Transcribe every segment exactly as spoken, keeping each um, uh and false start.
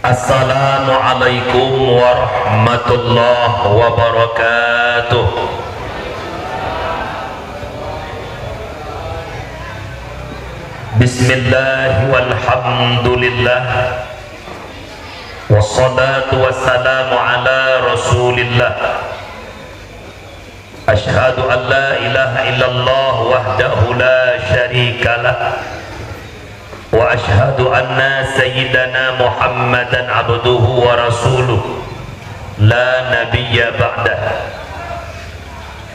Assalamualaikum warahmatullahi wabarakatuh. Bismillah walhamdulillah. Wassalatu wassalamu ala Rasulillah. Asyhadu an la ilaha illallah wahdahu la syarikalah, wa asyhadu anna sayyidana Muhammadan abduhu wa rasuluh, la nabiyya ba'dah.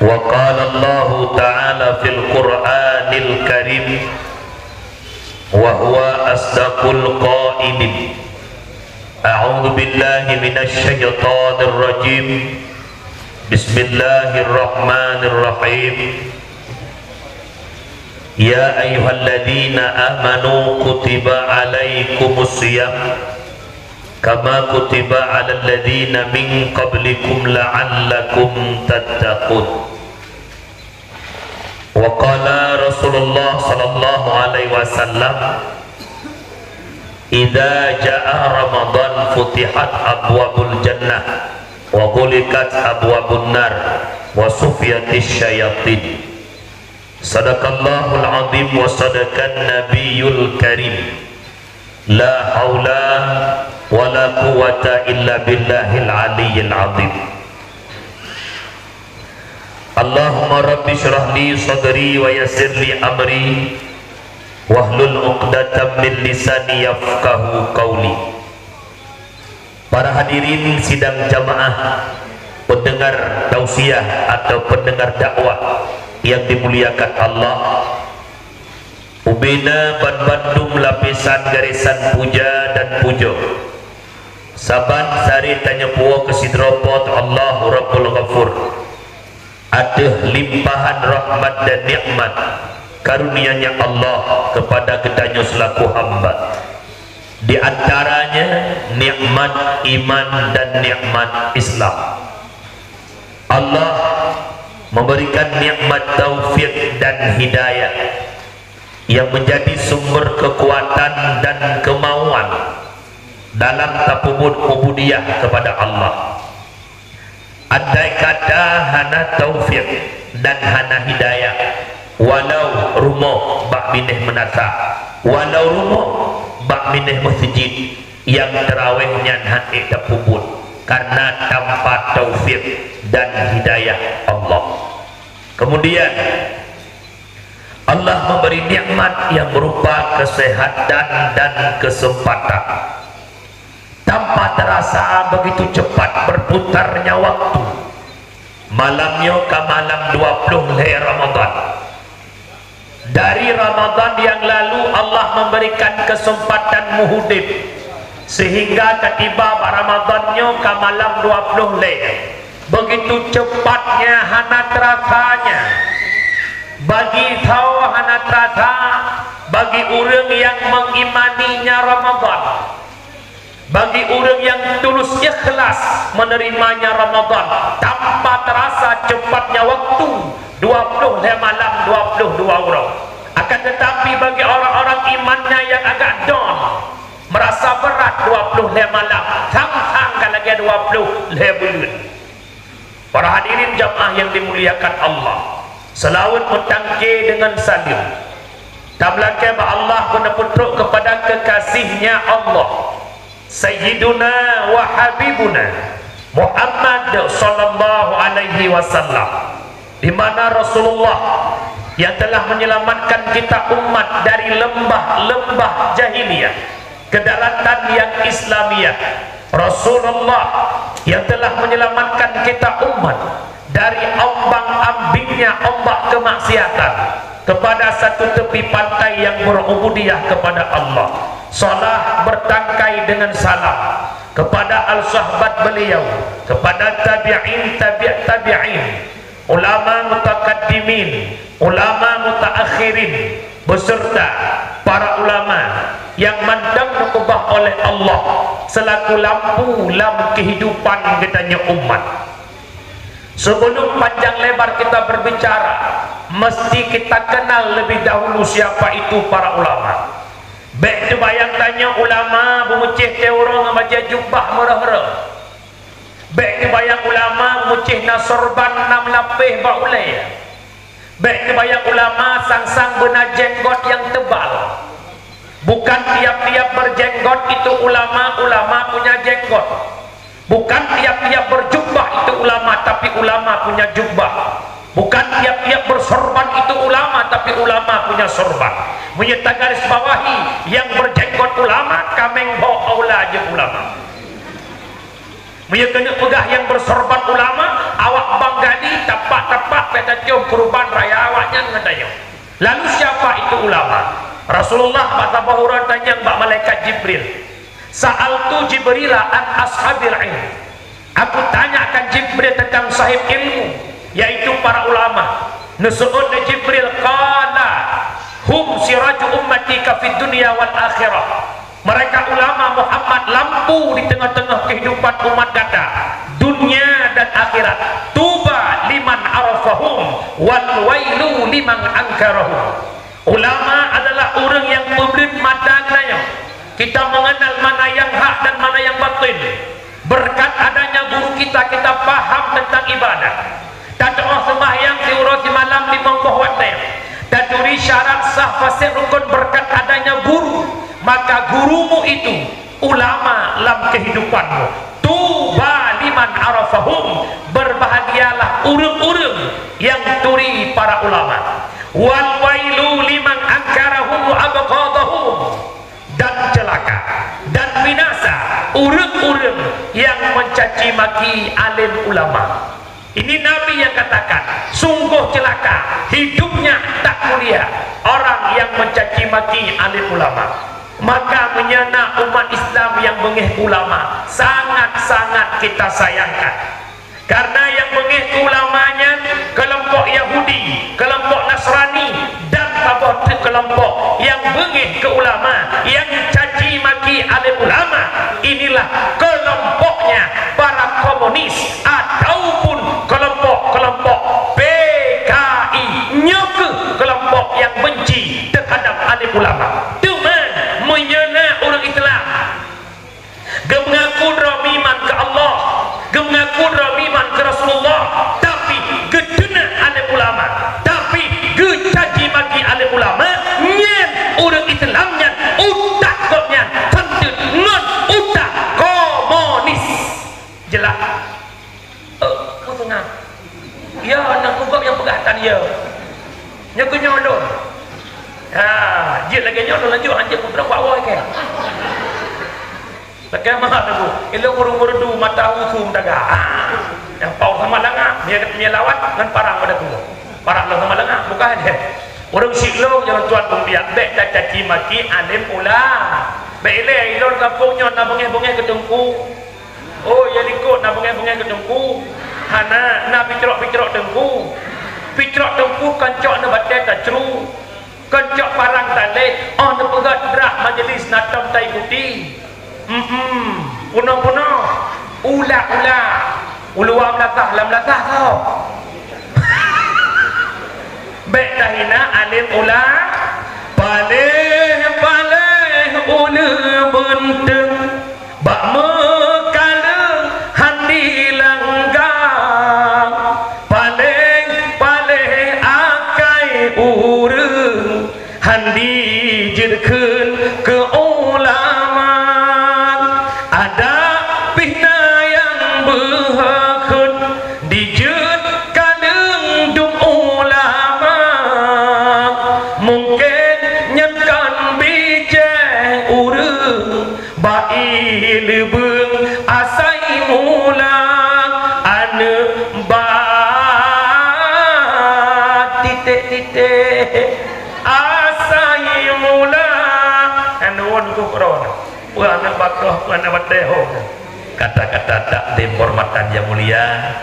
Wa qala Allahu ta'ala fil Qur'anil Karim, wa huwa asdaqul qailin. A'udzu billahi minasy syaithanir rajim. Bismillahirrahmanirrahim. Ya ayyuhalladzina amanu kutiba alaikumus siyam kama kutiba alal ladzina min qablikum la'allakum tattaqun. Wa qala Rasulullah sallallahu alaihi wasallam, "Idza jaa Ramadan futihat abwabul jannah wa ghuliqat abwabun nar wa sufiyatisy syayatin." Sadaqallahul azim wa sadaqan nabiyyul karim. La haula wala quwwata illa billahil aliyyil azim. Allahumma rabbi shrah li sadri wa yassir li amri wahlul 'uqdatam min lisani yafqahu qauli. Para hadirin sidang jamaah, pendengar tausiah atau pendengar dakwah yang dimuliakan Allah, ubena banmandum lapisan garesan puja dan pujoe. Saban sari tanyoe keu sidroe Po teu Allah Rabbul Ghafur ateueh limpahan rahmat dan nikmat karunia-Nya Allah kepada geutanyoe selaku hamba. Di antaranya nikmat iman dan nikmat Islam. Allah memberikan nikmat taufik dan hidayah yang menjadi sumber kekuatan dan kemauan dalam tapeubuet ubudiyah kepada Allah. Andai kata hana taufik dan hana hidayah, walau rumoh bak binéh meunasah, walau rumoh bak binéh meuseujid, nyang teurawéh nyan hana tapeubuet karena tanpa taufik dan hidayah Allah. Kemudian, Allah memberi nikmat yang berupa kesehatan dan kesempatan. Tanpa terasa, begitu cepat berputarnya waktu. Malam nyoe ka malam dua ploh lhée Ramadan. Dari Ramadan yang lalu, Allah memberikan kesempatan meuhudép, sehingga ka tiba bak Ramadan nyoe ka malam dua ploh lhée. Begitu cepatnya, hana terasanya. Bagi soe hana terasa? Bagi ureuëng nyang mengimaninya Ramadan. Bagi ureuëng nyang tulus ikhlas menerimanya Ramadan, tanpa terasa cepatnya waktu, dua ploh lhée malam, dua ploh dua uroe. Akan tetapi, bagi orang-orang imannya nyang agak don, merasa berat dua ploh lhée malam, sang-sang ka lagée dua ploh lhée buleuen. Para hadirin jamaah yang dimuliakan Allah, seulaweuet meutangke deungon saleuem tameulakée bak Allah keuneupeutrok keupada keukasih-Nya Allah, Sayyiduna wa Habibuna Muhammad sallallahu alaihi wasallam, di mana Rasulullah yang telah menyelamatkan kita umat dari lembah-lembah jahiliyah ke daratan yang Islamiah, Rasulullah yang telah menyelamatkan kita umat dari ombang-ambingnya ombak kemaksiatan kepada satu tepi pantai yang berubudiyah kepada Allah. Salah bertangkai dengan salam kepada al-sahabat beliau, kepada tabi'in, tabi' tabi'in, ulama mutakaddimin, ulama mutaakhirin, beserta para ulama yang mantong neukeubah oleh Allah selaku lampu lam kehidupan geutanyoe umat. Sebelum panjang lebar kita berbicara, Mesti kita kenal lebih dahulu siapa itu para ulama. Bék teubayang tanyoe ulama beumeucéh teurong ngon bajée jubah meureuh-reuh. Bék teubayang ulama beumeucéh na sorban na meulapéh bak ulée. Bék teubayang ulama sang-sang beuna jenggot nyang teubal. Bukan tiap-tiap berjenggot itu ulama, ulama punya jenggot. Bukan tiap-tiap berjubah itu ulama, tapi ulama punya jubah. Bukan tiap-tiap bersorban itu ulama, tapi ulama punya sorban. Meunyoe tagaris bawahi, nyang berjenggot ulama, kaméng bhok aula jeuet ulama. Meunyoe keuneuk peugah nyang bersorban ulama, awak Bang Gali tapak-tapak pih tacöm keureubeuen raya awaknyan ngon tanyoe. Lalu siapa itu ulama? Rasulullah bak saboh uroe tanyong bak malaikat Jibril. Sa'altu Jibrila an ashabil ilm. Aku tanyakan Jibril tentang sahib ilmu, yaitu para ulama. Neuseuôt lé Jibril, qala, "Hum siraju ummati ka fid dunya wal akhirah." Mereka ulama Muhammad lampu di tengah-tengah kehidupan umat gata, dunia dan akhirat. Tuba liman arafahum, wal wailu liman angkarahum. Ulama adalah ureuëng nyang peubeuet mata geutanyoe. Kita mengenal mana yang hak dan mana yang batin. Berkat adanya guru kita, kita paham tentang ibadah. Tatu'oh seumahyang siuroe simalam limong boh watée. Taturi syarat sah fasek rukun berkat adanya guru. Maka gurumu itu ulama lam kehidupanmu. Tuba liman arafahum, berbahagialah ureuëng-ureuëng nyang turi para ulama. Wal wailu liman angkarahum wa abghadahum. Dan celaka dan binasa ureuëng-ureuëng nyang mencaci maki alim ulama. Ini Nabi yang katakan, "Sungguh celaka, hidupnya tak mulia orang yang mencaci maki alim ulama." Maka meunyoe na umat Islam nyang beungéh ulama, sangat-sangat kita sayangkan. Karena nyang beungéh keu ulama nyan keulompok Yahudi, keulompok Nasrani, dan saboh teuk keulompok nyang beungéh keu ulama, nyang caci maki alim ulama, inilah keulompoknya para komunis ataupun keulompok-keulompok P K I. Nyoe keuh keulompok nyang benci teuhadab alim ulama. Teuma, meunyoe na ureuëng Islam geumeungaku droe meuiman keu Allah, geumeungaku droe meuiman keu Rasulullah, tapi geuteunak alim ulama, tapi geucaci maki alim ulama, nyan ureuëng Islam nyan utak gobnyan santeuet ngon utak komunis. Jelas? Eh, peue seunang? Ya, nang kugop nyang peugah tan ya. Nyoe keu nyoe lôn. Ha, jeuet lagée nyoe lôn lanjut, hanjeuet peudrong bak woe kèe. Lagée meuhat Teungku, ilôn ureuëng meureudu mata usu meutaga. Ha, nyang paoh sama langa, mie, mie lawat ngon parang pada tuwoe. Parang lôn sama langa, bukan deh. Ureuëng siklong nyang tuan peubiak bék tacaci maki alim ulama. Bék ilée ilôn gampông nyoe na beungéh-beungéh keu Teungku. Oh, ya likot na beungéh-beungéh keu Teungku. Hana, na picrok-picrok Teungku. Picrok Teungku kon cok neubatée tacru. Kon cok parang talét, oh neupeugét drak majelis na tom taikuti. Hmm, punoh-punoh. Ula-ula. Uluwa meulasah lam lasah kau. Bék tahina alim ula. Paléh-paléh uneue beunteueng. Bak meukaleueng handi langgang, paléh-paléh akai ureuëng handi jeuet kheun keu ulama. Adak pih na nyang beuhakheun dijeuet kaleueng dum ulama. Mungken nyan kon bijéh ureuëng Bak ié leubeueng asai mula aneuëk bat titék-titék asai mula. Aneuëk ku keudroe, peue aneuëk bakoh, peue aneuëk batée ho. Kata-kata takdim hormatan yang mulia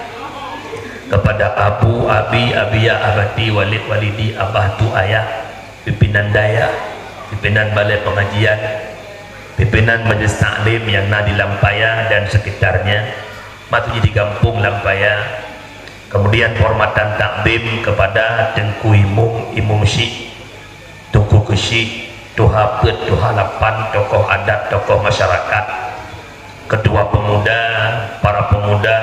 kepada abu, abi, abiya, abati, walid, walidi, abah tu ayah, pimpinan dayah, pimpinan balai pengajian, pimpinan majlis taklim nyang na di Lampaya dan sekitarnya, maksudnya di gampông Lampaya, Kemudian penghormatan takzim kepada Teungku Imum, Imum Syik, Teungku Keuchik, Tuha Peuet, Tuha Lapan, tokoh adat, tokoh masyarakat, ketua pemuda, para pemuda,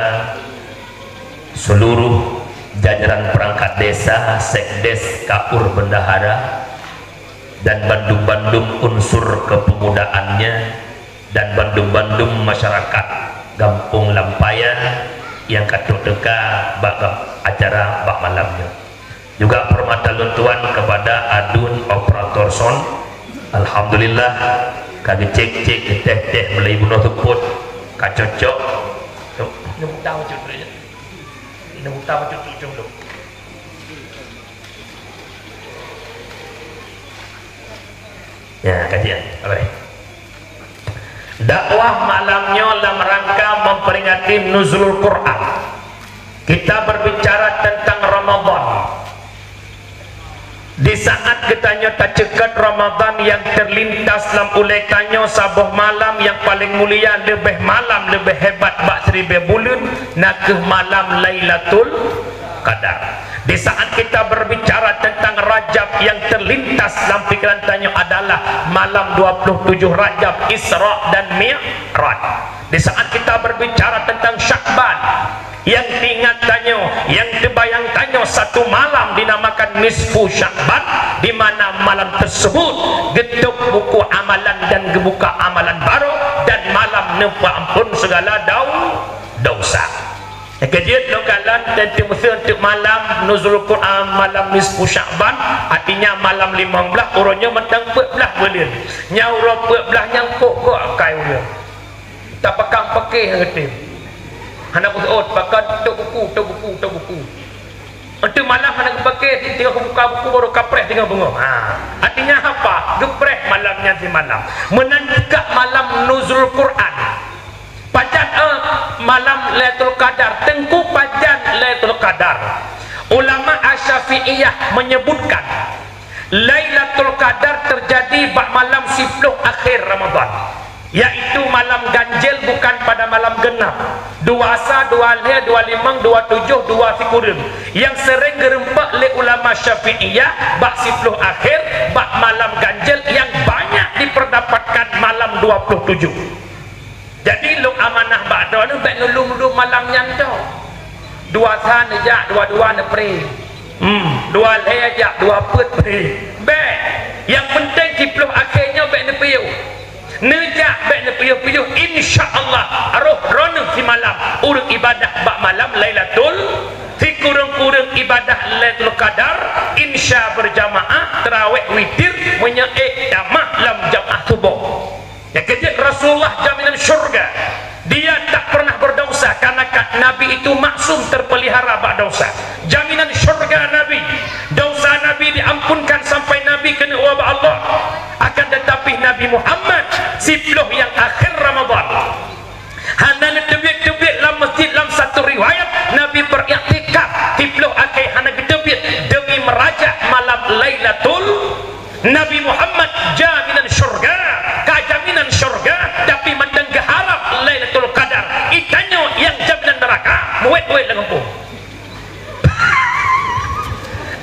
seluruh jajaran perangkat desa, sekdes, kaur bendahara, dan bandum-bandum unsur kepemudaannya, dan bandum-bandum masyarakat Gampông Lampaya nyang ka trok teuka bak acara bak malam nyoe. Juga hormat lôn tuan kepada adun operator sound. Alhamdulillah, ka geucek-cek, geuteh-teh, meulai bunoe seupôt, ka cocok. Tuh, ini buta macam tu ya. Ini buta macam tu, macam tu. Ya, kajian. Apa ni? Dakwah malam nyoe lam rangka memperingati Nuzulul Quran. Kita berbicara tentang Ramadan. Di saat geutanyoe taceukat Ramadan, nyang terlintas lam ulée tanyoe saboh malam nyang paleng mulia, leubeh malam leubeh hebat bak siribée buleuen, na kheueh malam Lailatul Qadar. Di saat kita berbicara tentang Rajab, nyang terlintas lam pikiran tanyoe adalah malam dua puluh tujuh Rajab, Isra dan Mi'raj. Di saat kita berbicara tentang Sya'ban, nyang teuingat tanyoe, nyang teubayang tanyoe satu malam dinamakan Nisfu Sya'ban, di mana malam tersebut geutôb buku amalan dan geubuka amalan barô, dan malam neupeuampôn segala dau-, dosa. Nyang keujeuet lôn kalon, dan teumeuseuh teuk malam Nuzul Quran, malam Nisfu Sya'ban, artinya malam limong blaih, uroe nyoe mantong peuet blaih buleuen. Nyang uroe peuet blaih nyang kok-kok akai ureuëng. Tapakang pakéh ngon tem. Hana kuseuôt, pakon tok buku, tok buku, tok buku. Enteuk malam hana geupakéh, sinteuk buka buku baru kapreh teungoh beungoh. Ha. Artinya apa? Geupreh malam nyan simalam. Meunan juga malam Nuzul Quran. Pajan, eh, malam Lailatul Qadar. Teungku, pajan Lailatul Qadar. Ulama Asy-Syafi'iyah menyebutkan, Lailatul Qadar terjadi bak malam siploh akhir Ramadan, yaitu malam ganjil bukan pada malam genap, dua sa, dua lhée, dua limong, dua tujoh, dua sikureueng, nyang sering geurumpok lé ulama Syafi'iyah bak siploh akhir, bak malam ganjil nyang banyak diperdapatkan malam dua puluh tujuh. Jadi, lôn amanah bak droeneuh, bék neulum-lum malam nyan dong. Dua sa neujak, dua dua neupré. Hmm, dua lhée jak, dua peuet pré. Bék. Nyang peunteng siploh akhé nyoe bék neupiôh. Neujak bék neupiôh-piôh, insya Allah, roh droeneuh simalam ureuëng ibadah bak malam Lailatul, sikureueng-kureueng ibadah Lailatul Qadar, insya berjamaah, tarawih witir, meunyoe ék tamah lam jamaah suboh. Nyang keujeuet Rasulullah jaminan syurga. Dia tak pernah berdosa karena ka-, Nabi itu maksum terpelihara bak dosa. Jaminan syurga Nabi. Dosa Nabi diampunkan sampai Nabi keuneuk ubak Allah. Akan tetapi Nabi Muhammad siploh nyang akhir Ramadan hana neuteubiet-teubiet lam masjid, lam satu riwayat Nabi beriktikaf siploh akhé hana geuteubiet demi meurajah malam Lailatul Nabi Muhammad jaminan syurga, ka jaminan syurga, tapi mantong geuharab Lailatul Qadar. Itanyoe nyang jaminan neuraka, muet-muet lam gampông.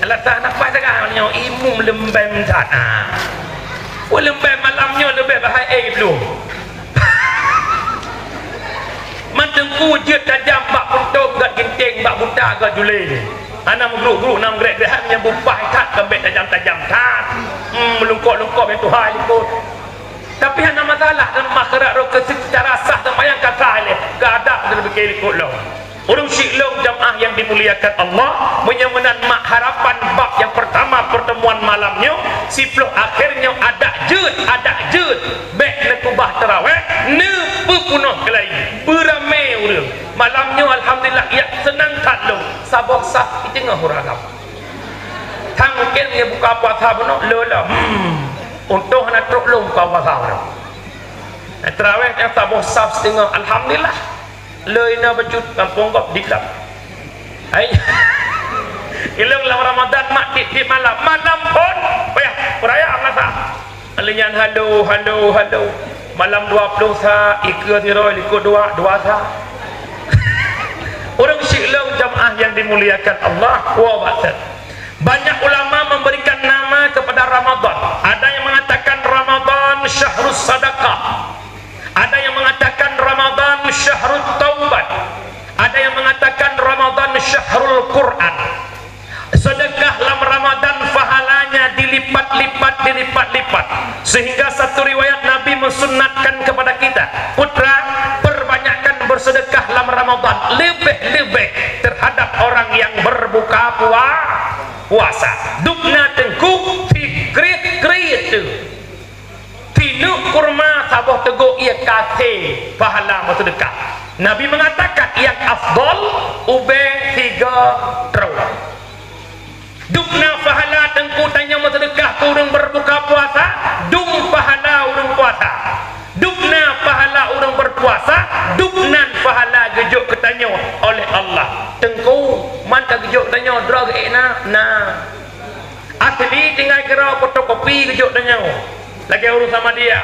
Alasan apa dah nyoe imum leumbang that. Ah. Wah, leumbang malam nyoe leubeh bahai eh belum. Mantong ku jeuet tajam bak puntông, gak ginting, bak buta, gak julé. Hana meugruk-gruk, na meugrek-grek, nyang bupah that, keumbet tajam-tajam that. Hmm, meulungkop-lungkop nyang tuha likot. Tapi hana masalah, dan masyarakat roh ke secara sah dan mayang kata leh, gak ada dan berkeh likot lom. Ureuëng syik lom jamaah yang dimuliakan Allah, meunyoe meunan mak harapan bab yang pertama pertemuan malam nyoe, siploh akhir nyoe adak jeuet, adak jeuet, bék neukubah tarawih, neupeupunoh keulayi, beuramé ureuëng. Malam nyoe alhamdulillah, ya seunang that lom, saboh saf di teungoh ureuëng agam. Thang mungkin nyoe buka puasa bunoe, lolo, hmm, untông hana trok lom buka puasa bunoe. Tarawih nyang saboh saf siteungoh, alhamdulillah. Loi na bacut gampông gob diklab. Hai. Ilong lam Ramadan mak tiep-tiep malam. Malam phon payah beuraya masa. Lheueh nyan halo, halo, halo. Malam dua ploh sa, ikeue sidroe likot dua, dua sa. Ureuëng syik lom jamaah yang dimuliakan Allah, wa batin. Banyak ulama memberikan nama kepada Ramadan. Ada yang mengatakan Ramadan syahrus sadaqah. Ada yang mengatakan Ramadan syahrut taubat. Ada yang mengatakan Ramadan syahrul Quran. Sedekah lam Ramadan pahalanya dilipat-lipat, dilipat-lipat. Sehingga satu riwayat Nabi mensunatkan kepada kita, "Putra, perbanyakkan bersedekah lam Ramadan, lebih-lebih terhadap orang yang berbuka pua-, puasa." Dubna teungku, tikrit-krit tu. Tineuk kurma saboh teugok ié ka até pahala meuseudeukah. Nabi meungatakan nyang afdol ubé tiga droe. Dubna pahala teungku tanyoe meuseudeukah keu ureuëng berbuka puasa, dum pahala ureuëng puasa. Dubna pahala ureuëng berpuasa, dubnan pahala geujok keu tanyoe oleh Allah. Teungku, man ka geujok tanyoe droe geuék na? Na. Asli tinggai keudroe, fotokopi geujok tanyoe. Lagée ureuëng Samadiyah.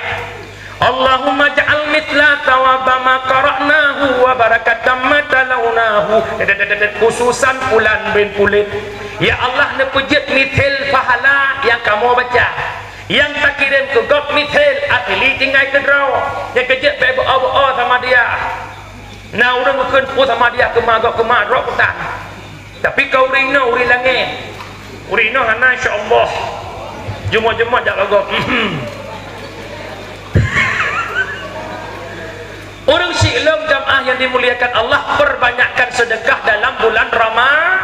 Allahumma ja'al mitsla tsawaba ma qara'nahu wa barakatan ma talawnahu. Khususan pulan bin pulit. Ya Allah, neupeujeuet mithil pahala nyang kamoe baca. Nyang takirém keu gob mithil asli tinggai keudroe. Nyang keujeuet bék beu-o-beu-o Samadiyah. Na ureuëng geukheun peue Samadiyah keumah gob keumah droe kutan. Tapi ka ureuëng inoe ureuëng langét. Ureuëng inoe hana, insya Allah. Jumoh-jumoh jak lagok. Ureuëng siklong jamaah yang dimuliakan Allah, perbanyakkan sedekah dalam bulan Rama-,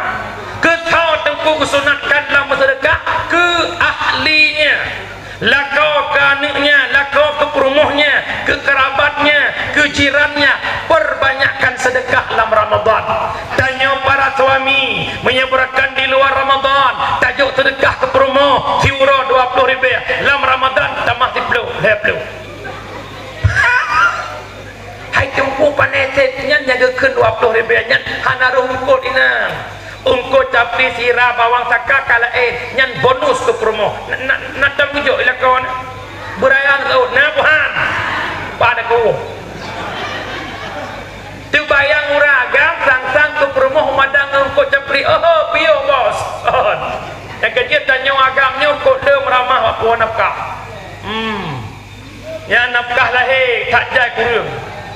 keu tho teungku geusunatkan lam sedekah keu ahlinya. Lakoe keu aneuknya, lakoe keu peurumohnya, keu kerabatnya, keu jirannya, perbanyakkan sedekah lam Ramadan. Tanyoe para suami, meunyoe beurakan di luar Ramadan, tajok sedekah keu peurumoh, siuroe dua ploh ribée, lam Ramadan tamah siplôh, lhée plôh. Hai teungku pané sét nyan nyang geukheun dua ploh ribée nyan hana rhungkot inan. Eungkôt capli sira bawang saka ka laén, nyan bonus keu peurumoh. Na, na, na tam geujok ilakon. Beuraya saut, na buhan. Pada ku. Teubayang ureuëng agam sang-sang keu peurumoh meudang eungkôt capli. Oh, piôh bos. Oh. Nyang keujeuet tanyoe agam nyoe eungkôt lé meuramah bak puwoe nafkah. Hmm. Nyan nafkah lahé that jai kureueng.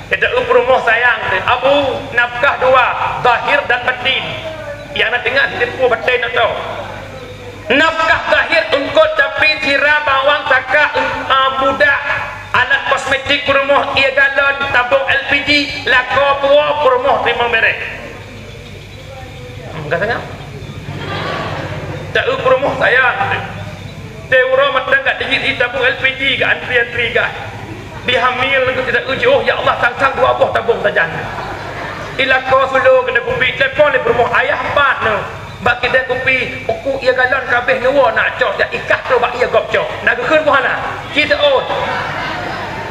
Kita eu peurumoh sayang teuh. Abu, nafkah dua, zahir dan batin. Nyang na teungoh teupeu batin atau. Nafkah zahir eungkôt capli sira bawang saka, eh, budak, alat kosmetik peurumoh, ié galon, tabong L P G, lakoe puwoe peurumoh teurimong beureh. Hmm, ka sangat. Tak eu peurumoh saya. Teuh uroe mantong ka teujit ié tabong L P G, ka antri-antri ka. Di hamil ngon tidak eu jiôh, ya Allah, sang-sang dua boh tabong sajan. Ilako sulo keuneuk kupi, telepon lé peurumoh, ayah pat nyoe. Bak keude kupi, uku ié galon ka abéh neuwoe nak cok jak ikah trok bak ié gob cok. Nak geukheun buhana. Ci teuôt.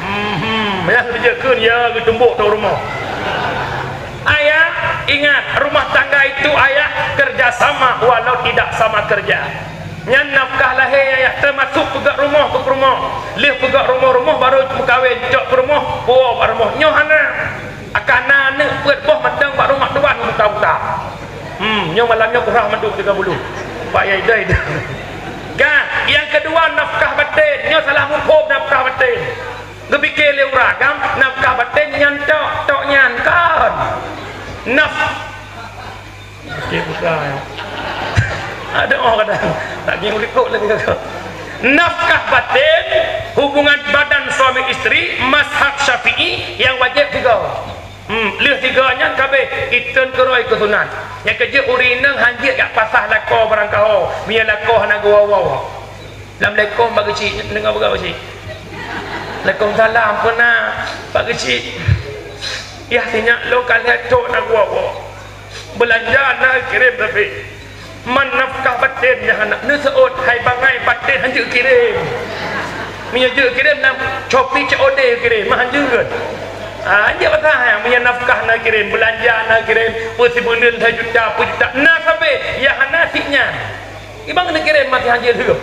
Hmm, hmm, nyang geujeuet kheun ya geutumbok teuh rumoh. Ayah, ingat, rumah tangga itu ayah kerja sama walau tidak sama kerja. Nyan nafkah lahé ayah, teumasuk peugöt rumoh keu peurumoh. Lheueh peugöt rumoh-rumoh baru meukawen, cok peurumoh, puwoe bak rumoh. Nyoe hana. Akan na aneuk peuet boh mantong bak rumoh tuan buta-buta. Hmm, nyoe malam nyoe kurah mandum tiga puluh. Pak Yai dai. Gah, nyang keudua nafkah baten. Nyoe salah muphom nafkah baten. Geupike lé ureueng agam, nafkah baten nyan tok, tok nyan kon. Naf-, Oke, buka, ya. Ada orang kadang tak geng likot lagi kakak. Nafkah batin, hubungan badan suami istri, mazhab Syafi'i yang wajib tiga. Hmm, leuh tiga nyan kabeh, iteun keuroi keu sunat. Nyang keujeuet ureueng inong hanjeuet jak pasah lakoe barang kaho, meunyo lakoe hana geuwoe-woe. Assalamualaikum, Pak Geuchik. Deungoe peugah Pak Geuchik. Waalaikumsalam, peue na, Pak Geuchik. Yah, sinyak lôn ka lheueh trok na geuwoe-woe. Beulanja na kirém tapi. Man nafkah baten nyang hana neuseuôt, hai bangai baten hanjeuet kirém. Meunyoe jeuet kirém, na Shopee C O D kirém, mah hanjeuet. Ah, hanjeuet patah, ya, meunyoe nafkah na kirém, beulanja na kirém, peue sibuleuen lhée juta, peue juta, na sabe, nyang hana sit nyan. Ibang neukirém maté hanjeuet lheueh.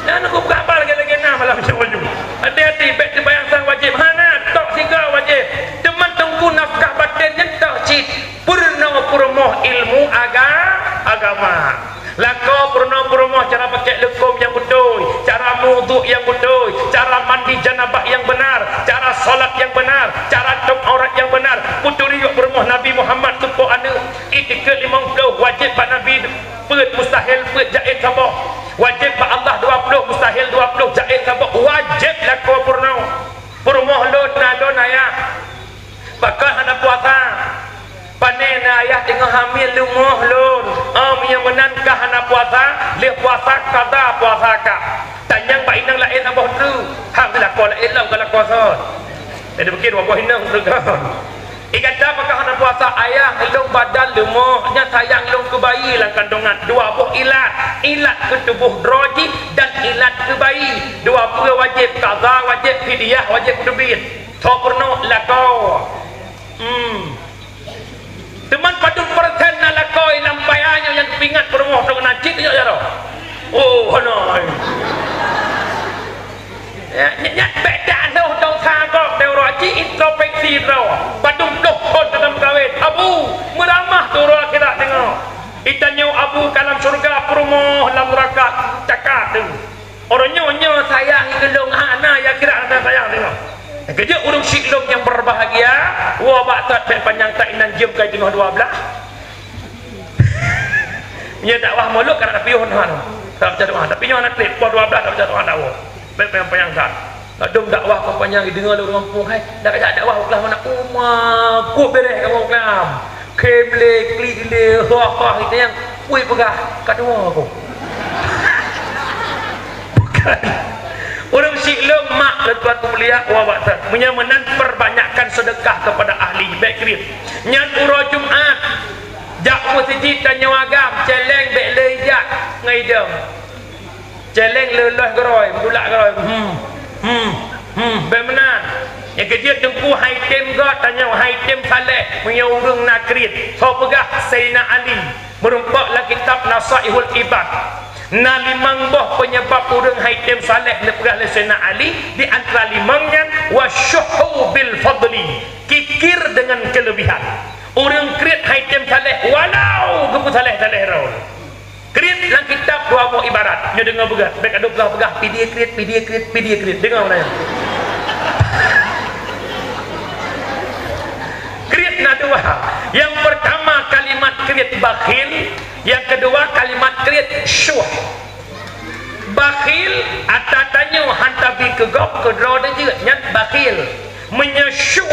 Nyan aku peugah haba lagée-lagée na malam nyoe. Hati-hati, bék teubayang sang wajéb. Hana, tok sigoe wajéb. Teuma teungku nafkah baten nyan tok cit. Peurunoe peurumoh ilmu aga-, agama. Lakoe peurunoe peurumoh cara pakai leukôm nyang beutôi, cara meuwudhu nyang beutôi, cara mandi janabah nyang beunar, cara salat nyang beunar, cara tôb aurat nyang beunar. Peuturi peurumoh Nabi Muhammad teupeue aneuk. Itikeuet limong ploh wajéb bak Nabi, peuet mustahil, peuet jaiz saboh. Wajéb bak Allah dua ploh, mustahil dua ploh, jaiz saboh. Wajéb lakoe peurunoe. Peurumoh lôn na lôn ayah. Pakon hana puasa? Pane na ayah teungoh hamil leumoh lôn. Em, nyang meunan ka hana puasa, lheueh puasa kada puasa ka. Tanyong bak inong laén saboh treuk. Hak lakoe laén lom ka lakoe sot. Jadi mungkin dua boh inong treuk kan. Ikata pakon hana puasa, ayah lôn badan leumoh, nyan sayang lôn keu bayi lam kandongan. Dua boh ilat, ilat keu tuboh droe jih dan ilat keu bayi. Dua peue wajéb, kada wajéb, fidyah wajéb keu teubiet. Tho peurunoe lakoe. Hmm. Teuma padum persen na lakoe lam paya nyoe nyang geupeugah peurumoh trok na cit nyoe jaroe. Oh, hana. Ya, nyan, nyan bèk dak lheueh dong sagok teuh uroe jih introspeksi droe. Padum ploh thon teuma meukawen. Abu, meuramah teuh uroe akhirat deungoe. Itanyoe abu ka lam syeuruga, peurumoh lam neuraka, cakap teuh. Uroe nyoe, nyoe sayang keu lôn, hana ya kira rasa sayang deungoe. Keujeuet ureueng syiek lôn nyang berbahagia, woe bak that bèk panyang that inan jeuem kai teungoh dua blah. Nyoe dakwah mulod ka na piôh na. Tak baca doa, tapi nyoe na trép, poh dua blah tak baca doa, tak woe. Bèk panyang-panyang that. Kadang dakwah ka panyang, ideungoe lé ureueng gampông, hai, dak jak dakwah u Klam na, uma, ku beureh kamoe u Klam. Khém lé, klik lé, ha, ha, itu nyang, ui, peugah, ka tuwoe ku. Bukan. Ureueng syiek lôn, mak lôn tuan peumulia, wa bak that. Meunyoe meunan, perbanyakkan sedekah kepada ahli, bèk kriet. Nyan uroe Jumat, jak meuseujid tanyoe agam, céléng bèk lé jak ngon idong. Céléng leuloh geurôi, meudulak geurôi. Hmm, hmm, hmm, bèk meunan. Nyang keujeuet teungku hai tem gét, tanyoe hai tem saleh, meunyoe ureueng na kriet. Soe peugah? Saidina Ali. Meurumpok lam kitab Nasaihul Ibad. Na limong boh peunyeubab ureueng hai tem saleh neupeugah lé Saidina Ali, di antara limong nyan, wasyuhhu bil fadli, kikir dengan kelebihan. Ureueng kriet hai tem saleh, walau geupeusaleh-saleh droe. Kriet lam kitab dua boh ibarat. Nyoe deungoe beugét. Bèk adoe peugah-peugah, pidie kriet, pidie kriet, pidie kriet. Deungoe meunan. Kriet na dua. Nyang peurtama kalimat kriet bakhil, nyang keudua kalimat kriet syuh. Bakhil, ata tanyoe han tabi keu gob, keu droe teuh jeuet, nyan bakhil. Meunyoe syuh,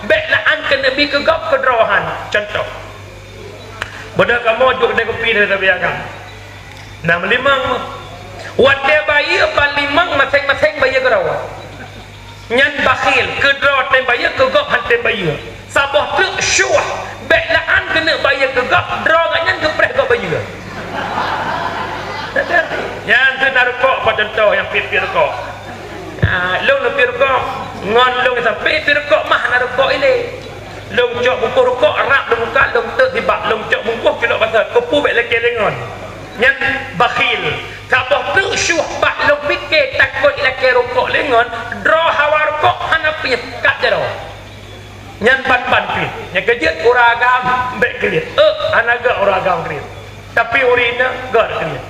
bèk lé an keuneuk bi keu gob, keu droe han. Cuntoh. Beudôh kamoe jok keude kupi dari Rabi Agam. Na meulimong meuh. Watèe bayeue ban limong maséng-maséng bayeue keudroe. Nyan bakhil, keudroe tem bayeue, keu gob han tem bayeue. Saboh treuk syuh, bèk lé an keuneuk bayeue keu gob, droe gobnyan geupreh gob bayeue. Nyan keuh na rukok, bak cuntoh nyang piep-piep rukok. Ah, lôn piep rukok, ngon lôn sampoe piep rukok mah na rukok ilèe. Lôn cok bungkôh rukok rab lôn muka, lôn teuk sibak, lôn cok bungkôh culok basa, keupeue bèk lakèe lé ngon. Nyan bakhil. Saboh treuk syuh bak lôn pike takot lakèe rukok lé ngon, droe hawa rukok hana piep kat jaroe. Nyan ban-ban kriet. Nyang keujeuet ureueng agam bèk kriet. Eh, hana gét ureueng agam kriet. Tapi ureueng inong gét kriet.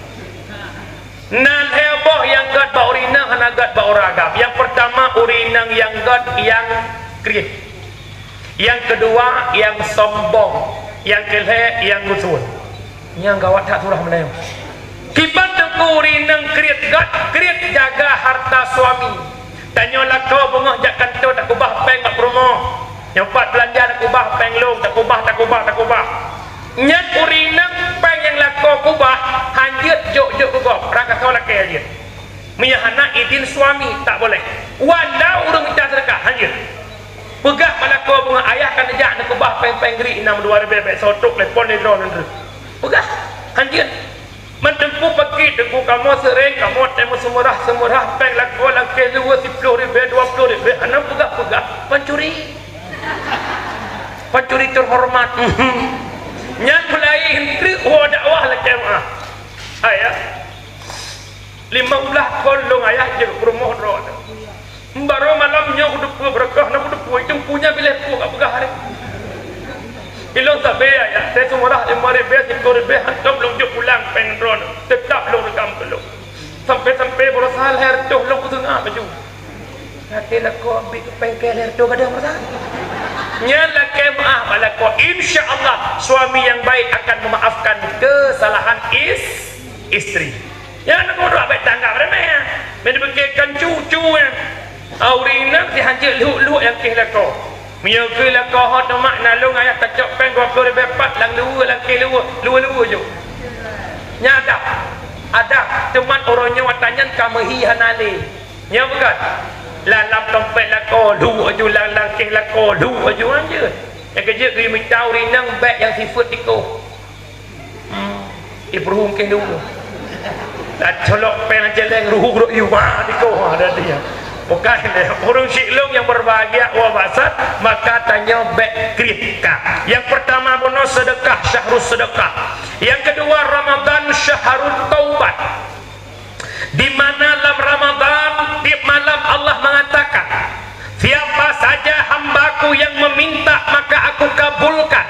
Na lhèe boh nyang gét bak ureueng inong, hana gét bak ureueng agam. Nyang peurtama ureueng inong nyang gét nyang kriet. Nyang keudua nyang sombong, nyang keulhèe nyang usun. Nyang gawat that surah meunyoe. Kiban teungku ureueng inong kriet gét, kriet jaga harta suami. Tanyoe lakoe beungoh jak kantô takeubah péng bak peurumoh. Nyang pat beulanja takeubah péng lôn, takeubah, takeubah, takeubah. Nyan ureueng inong péng nyang lakoe keubah, hanjeuet jok-jok keu gob, rang kasoe lakèe hanjeuet. Meunyoe hana idin suami, tak boleh. Walau ureueng mita seudeukah, hanjeuet. Peugah bak lakoe beungoh, "Ayah ka neujak neukeubah péng-péng gri inong dua ribèe, bèk soe trok telepon lé droeneuh." Peugah, hanjeuet. Meuteumpu peuki teungku kamoe seuréng, kamoe teuh meuseumurah-seumurah péng lakoe lam kèh luweue siploh ribèe, dua ploh ribèe, hana peugah-peugah, pancuri. Pancuri terhormat. Nyan meulaén treuk woe dakwah lakèe meuah. Ayah. Limong blah thon lôn ayah jeuet peurumoh droe. Barô malam nyoe kuteupeu beureukat na kuteupeu, teungku nyan biléh peue ka peugah hari. Ilôn sabé ayah, teuh seumurah limong ribèe, siplôh ribèe, hantom lôn jok pulang péng droeneuh, teutap lôn reukam keu lôn. Sampai-sampai baroesa lhèe reutôh lôn keuseungap baju. Até lakoe bit keu péng keu lhèe reutôh gadôh baroesa. Nyan lakèe meu'ah bak lakoe. Insya Allah, suami yang baik akan memaafkan kesalahan is-, istri. Nyan aneuk muda bèk tanggap remeh, ya. Meuneubeuke kan cucu, ya. Ureueng inong sihanjeuet lhok-lhok nyang kèh lakoe. Meunyoe keu lakoe ho teumak na lôn ayah tacok péng dua ploh ribèe pat lam luweue, lam kèh luweue, luweue-luweue jok. Nyan adak. Adak, teuman uroe nyoe ata nyan ka meuhi hana lé. Nyoe bukon? Lam, lam tompet lakoe, lhok aju, lam, lam kèh lakoe, lhok aju, hanjeuet. Nyang keujeuet geumita ureueng inong bèk nyang sifeuet tikoh. Hmm. Ibrahim keuh dulu. Dan colok péng jeleng ruhu grok iwa di koh ada dia. Bukan deh. Ureueng syik lôn yang berbahagia wa basat, maka tanyoe bèk kriet ka. Yang pertama bunoe sedekah, syahrus sedekah. Yang kedua Ramadan syahrut taubat. Di mana lam Ramadan, tiep malam Allah mengatakan, "Siapa saja hamba-Ku yang meminta, maka Aku kabulkan.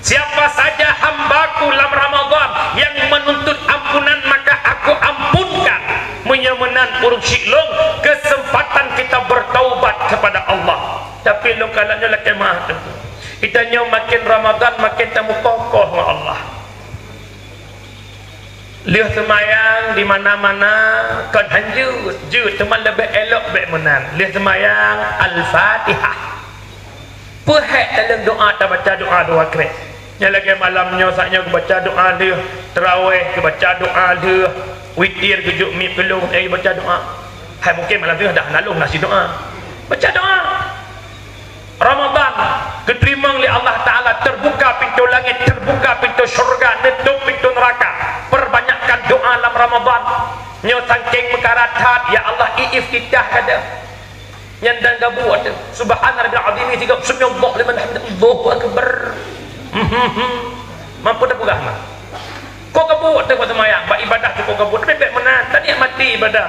Siapa saja hamba-Ku lam Ramadan yang menuntut ampunan, maka Aku ampunkan." Meunyoe meunan ureueng syik lôn, kesempatan kita bertaubat kepada Allah. Tapi lôn kalon nyoe lakèe meu'ah teuh. Kita nyoe makin Ramadan makin tameukoh-koh ngon Allah. Lheueh seumayang di mana-mana kon hanjeuet, jeuet, teuma leubeh elok bèk meunan. Lheueh seumayang Al-Fatihah. Peuhèk dalam doa, tabaca doa dua krek. Nyang lagèe malam nyoe, saat nyoe geubaca doa lheueh tarawih, geubaca doa lheueh witir, geujok miet keu lôn, eh, baca doa. Hai mungkin malam nyoe dah na lôn na sidoa. Baca doa. Ramadan geuteurimong lé Allah Taala, teubuka pintoe langét, teubuka pintoe syeuruga, neutôp pintoe neuraka. Perbanyakkan doa lam Ramadan. Nyoe sangkéng meukarat that, ya Allah, iftitah gata. Nyan dan gabuek teuh. Subhana rabbil azim, tiga, sami'allahu liman hamidah, Allahu akbar. Mampu tapeugah mah. Kok gabuek teuh bak seumayang, bak ibadah teuh kok gabuek, tapi bèk meunan, tanikmati ibadah.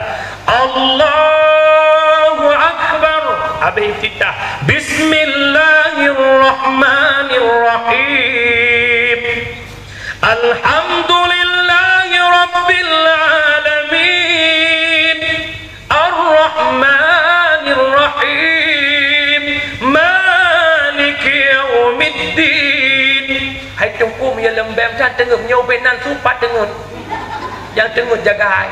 Allahu Akbar. Habéh iftitah. Bismillahirrahmanirrahim. Alhamdulillahi rabbil alamin. Ar-Rahmanir Rahim. Maliki yaumiddin. Hai Teungku, meunyoe leumbém that teungeut, nyoe ubé nan supat teungeut. Nyang teungeut jagai.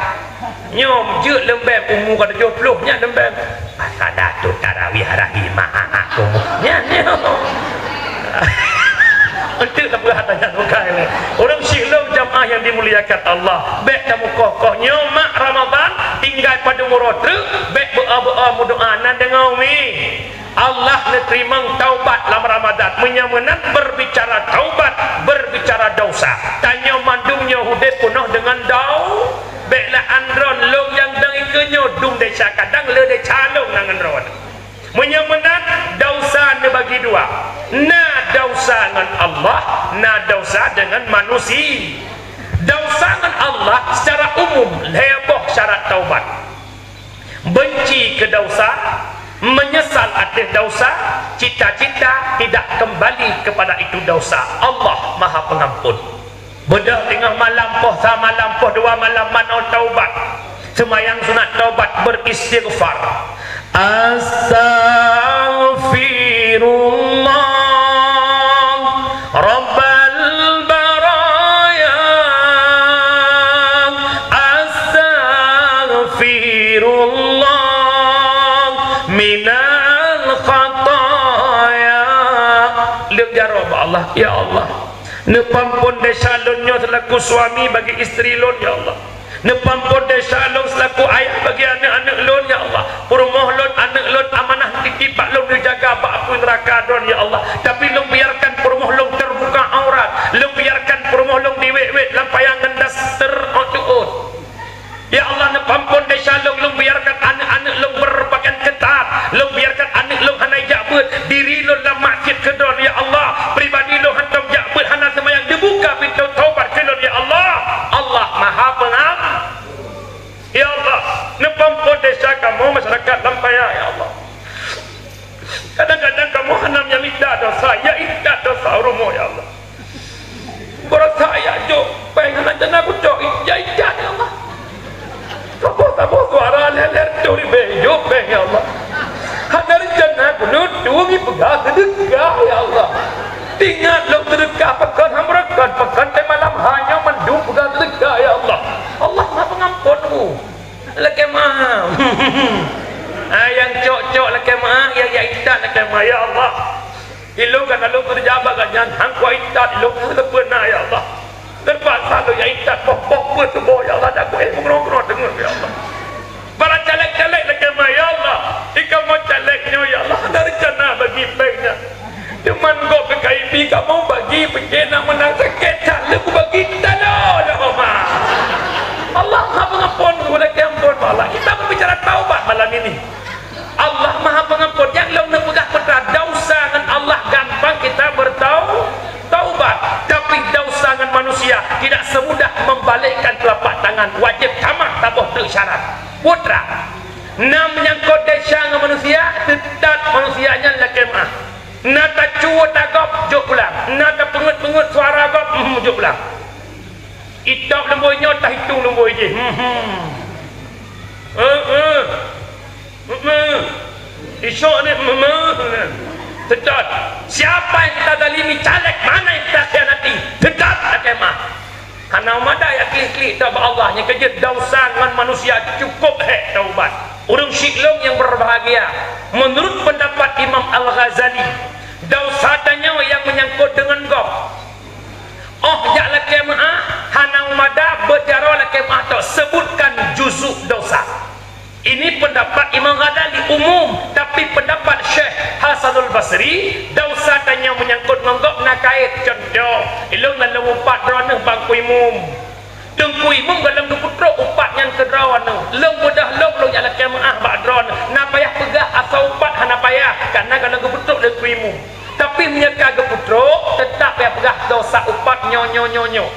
Nyoe jeuet leumbém, umu ka tujoh ploh, nyan leumbém. Asada tu tarawih rahimah aku. Nyan, nyoe. Enteuk tapeugah ata nyan bukai lé. Ureueng syik lôn jamaah yang dimuliakan Allah. Bèk tameukoh-koh nyoe mak Ramadan, tinggai padum uroe treuk, bèk beu-a-beu-a meudoa nan deungoe umi. Allah neuteurimong taubat lam Ramadan. Meunyoe meunan berbicara taubat, berbicara dosa. Tanyoe mandum nyoe udép peunoh deungon dau-, bèk lé andron lôn nyang dong ikeue nyoe dum desya kadang le desya lôn nan ngon droe. Meunyoe meunan, dosa neubagi dua. Na dosa ngon Allah, na dosa deungon manusia. Dosa ngon Allah secara umum lhèe boh syarat taubat. Benci keu dosa, menyesal ateueh dosa, cita-cita tidak kembali kepada itu dosa. Allah Maha Pengampun. Beudôh teungoh malam poh sa malam, poh dua malam manoe taubat. Seumayang sunat taubat, beristighfar. Astaghfirullah Rabbal baraya. Astaghfirullah minal khataya. Leueb jaroe bak Allah, ya Allah. Neupeuampon desya lôn nyoe seulaku suami bagi istri lôn, ya Allah. Neupeuampon desya lôn seulaku ayah bagi aneuk-aneuk lôn, ya Allah. Peurumoh lôn, aneuk lôn amanah titip bak lôn neujaga bak apui neuraka droe, ya Allah. Tapi lôn biarkan peurumoh lôn teubuka aurat. Lôn biarkan peurumoh lôn diwét-wét lam payang ngon daster ôt-ôt. Ya Allah, neupeuampon desya lôn, lôn biarkan aneuk-aneuk lôn beurpakaian keutat, lôn biarkan aneuk lôn hana jak beuet, diri lôn lam maksiet keu droe, ya Allah, pribadi lôn hantom jak beuet, hana seumayang, dibuka pintoe taubat keu lôn, ya Allah. Allah Maha Peungam-, ya Allah, neupeuampon desya kamoe masyarakat lam paya, ya Allah. Kadang-kadang kamoe hana meunyeulita dosa, ya, ita dosa rumoh, ya Allah. Na kucok ija-ija, ya Allah. Saboh-saboh suara lhèe-lhèe reutôh ribèe jôk bèe, ya Allah. Hana reuncana keuneuk tueng ipeugah seudeukah, ya Allah. Ingat lôn seudeukah pakon han beureukat, pakon teuh malam hai nyoe mandum peugah seudeukah, ya Allah. Allah Maha Pengampun, Bu. Lakèe meu'ah. Ah, nyang cok-cok lakèe meu'ah, nyang jak intat lakèe meu'ah, ya Allah. Ilôn ka lôn keureuja bak gobnyan, han kuat intat, ilôn seuleupeu na, ya Allah. Teupaksa lôn jak intat, boh-boh peuet tuboh, ya Allah, dak kuéh meungeurong-ngeurong teungeut, ya Allah. Para caleg-caleg lakèe meu'ah, ya Allah. Di kamoe caleg nyoe, ya Allah, hana reuncana bagi péng nyan. Teuma gob keu K I P kamoe bagi, peue na meunang sakét, that lé kubagi talo, ya Allah. Allah Maha Pengampun, lakèe ampôn, ya Allah. Kita berbicara taubat malam ini. Allah Maha Pengampun. Nyang lôn neupeugah peue teuma, desya ngon Allah gampang kita bertau-, taubat. Tapi desya ngon manusia tidak semudah membalikkan telapak tangan. Wajéb tamah saboh teuk syarat. Peue teuma, na meunyangkot desya ngon manusia, teutap manusia nyan lakèe meu'ah. Na tacue ata gob, jôk pulang. Na tapeungeut-peungeut suara gob, hmm, jôk pulang. Itôb lumbôi nyoe, tahitung lumbôi jih. Hmm, hmm. Eh, eh. Hmm, hmm. Isok ni, hmm, hmm. Seutôt. Siapa yang kita zalimi, caleg mana yang kita khianati, seutôt lakèe meu'ah. Hana meudai jak klik-klik taubat Allah, nyang keujeuet desya ngon manusia cukôp hék taubat. Ureueng syiek lôn nyang berbahagia, menurut pendapat Imam Al-Ghazali, desya tanyoe nyang meunyangkot deungon gob. Óh jak lakèe meu'ah, hana meumada beuet jaroe lakèe meu'ah tok, sebutkan juzuk desya. Ini pendapat Imam Ghazali umum, tapi pendapat Syekh Hasanul Basri, desya tanyoe meunyangkot ngon gob na kait. Contoh, ilôn na lôn upat droeneuh bak Teungku Imum. Teungku Imum goh lom geupeutrok upat nyan keu droeneuh. Lôn beudôh lôn, lôn jak lakèe meu'ah bak droeneuh. Na payah peugah asoe upat? Hana payah, kareuna goh lom geupeutrok lé Teungku Imum. Tapi meunyoe ka geupeutrok, teutap payah peugah desya upat nyoe, nyoe, nyoe, nyoe.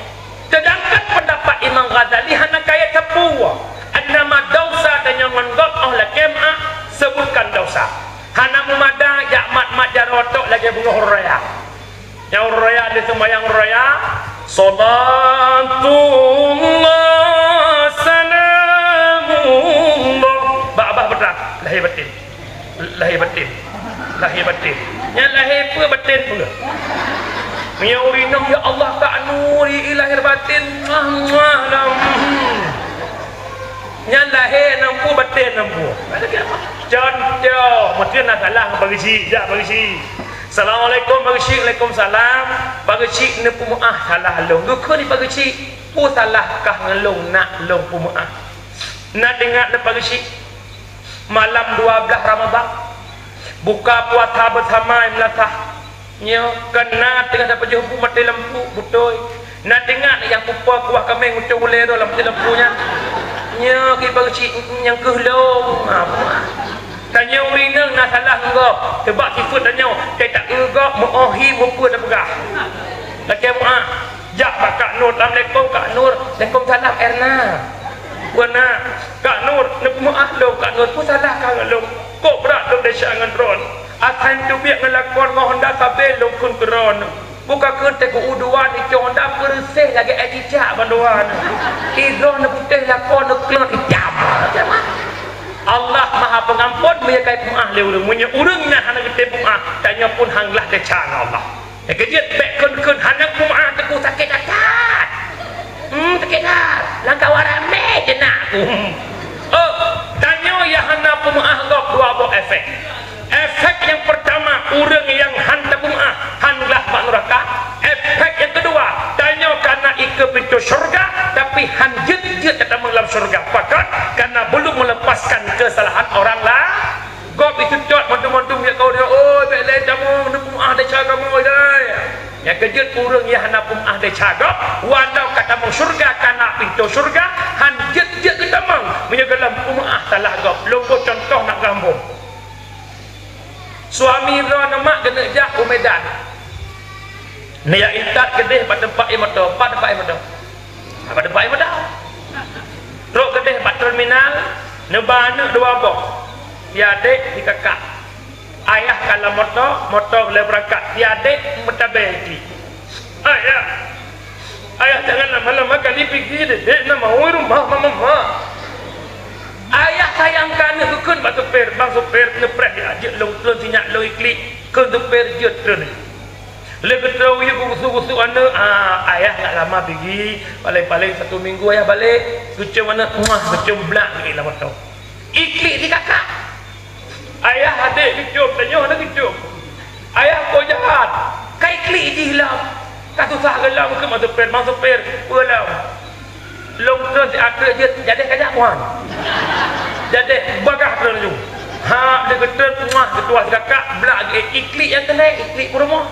Seudangkan pendapat Imam Ghazali hana kait sapeue. Nama desya tanyoe ngon gob óh lakèe meu'ah, sebutkan desya. Hana meumada jak mat-mat jaroe tok lagèe beungoh raya. Nyang raya di seumayang raya, salatullah, salamullah. Bak babah beuthat, lahé batin. Lahé batin. Lahé batin. Nyan lahé peue, batin peue? Meunyoe ureueng inong, "Ya Allah, Kak Nur, i, i lahé batin, muah, muah, lam." Nyan lahé nam peue, batin nam peue. Contoh, meuteun na salah bagi si, jak bagi si. "Assalamualaikum, bagi si." "Waalaikumsalam." "Bagi si, neupeumeu'ah salah lôn." Geukheun bagi si, "Peue salah kah ngon lôn, nak lôn peumeu'ah?" Na teuingat lé bagi si. Malam dua belas Ramadhan, buka puasa beusama i meulasah. Nyoe, keu na teungoh tapajoh bu maté lampu, beutôi. Na teuingat nyang kupa kuah kaméng ucok ulèe droe lam maté lampu nyan. Nyoe, kiban cit nyang keuh lôn. Ha, tanyoe ureueng inong na salah ngon gob. Teubak sifeuet tanyoe, teuka eu gob, meu'oh hi, meupeue tapeugah. Lakèe meu'ah. Jak bak Kak Nur, "Assalamualaikum, Kak Nur." "Waalaikumsalam, Erna." "Peue na?" "Kak Nur, neupeumeu'ah lôn, Kak Nur, peue salah kah ngon lôn? Kok brat lôn desya ngon droeneuh? Asai teubiet ngon lakon ngon honda sabe lôn kheun keu droeneuh. Buka kheun teuh keu u dua neucok honda peureuseh lagèe aé cicak bandua neuh. I droeneuh putéh lakon neuh klot itam." Allah Maha Pengampon, meunyoe ka ipeumeu'ah lé ureueng. Meunyoe ureueng nyan hana geutem peumeu'ah, tanyoe pun han glah desya ngon Allah. Nyang keujeuet, bèk kheun-kheun hana peumeu'ah, teungku, sakét that. Hmm, sakét that. Lam kawan ramé je nak aku. Oh, tanyoe nyang hana peumeu'ah gob dua boh efek. Efek nyang peurtama, ureueng nyang han tapeumeu'ah, han glah bak nuraka. Efek nyang keudua, tanyoe ka na ikeue pintoe syeuruga, tapi han jeuet-jeuet tatamong lam syeuruga. Pakon? Karena belum melepaskan kesalahan orang la-, Gob itu cot mandum-mandum jak keu ureueng, "Oi, bèk lé tamong, neupeumeu'ah desya kamoe, dai." Nyang keujeuet, ureueng nyang hana peumeu'ah desya gob, walau ka tamong syeuruga, ka na pintoe syeuruga, han jeuet-jeuet geutamong meunyoe gohlom peumeu'ah salah gob. Lôn boh cuntoh nak gambong. Suami droeneuh mak geuneuk jak u Medan. Neujak intat keudeh bak teumpat ie moto, bak teumpat ie moto. Bak teumpat ie moto. Trok keudeh bak terminal, neuba aneuk dua boh. Si adék, si kakak. Ayah ka lam moto, moto lheueh beurangkat. Si adék meutabé klik. "Ayah, "Ayah, jangan lama-lama kali pigi, Dedek na mau i rumah mama." Ayah sayang ka aneuk geukheun bak supir, "Bang supir, neupreh ya, jeuet lôn treun sinyak lôn iklik." Kheun supir jeuet treun. Lé geutrok yue geugusu-gusu aneuk, "Ah, ayah nggak lama pigi, paling-paling satu minggu ayah balek." Geucium aneuk, muah, geucium blak geuék lam moto. Iklik di kakak. Ayah adek geucium, tanyoe hana geucium. Ayah po jahat, ka iklik jih lom. Ka susah geulam keu masuk pir, masuk pir, peue lom. Lôn treun siat treuk jeuet, jadeh kajak puhan. Jadeh bagah treun laju. Ha, lé geutreun puah geutuah sikakak, blak geuék iklik nyang keuneuk, iklik peurumoh.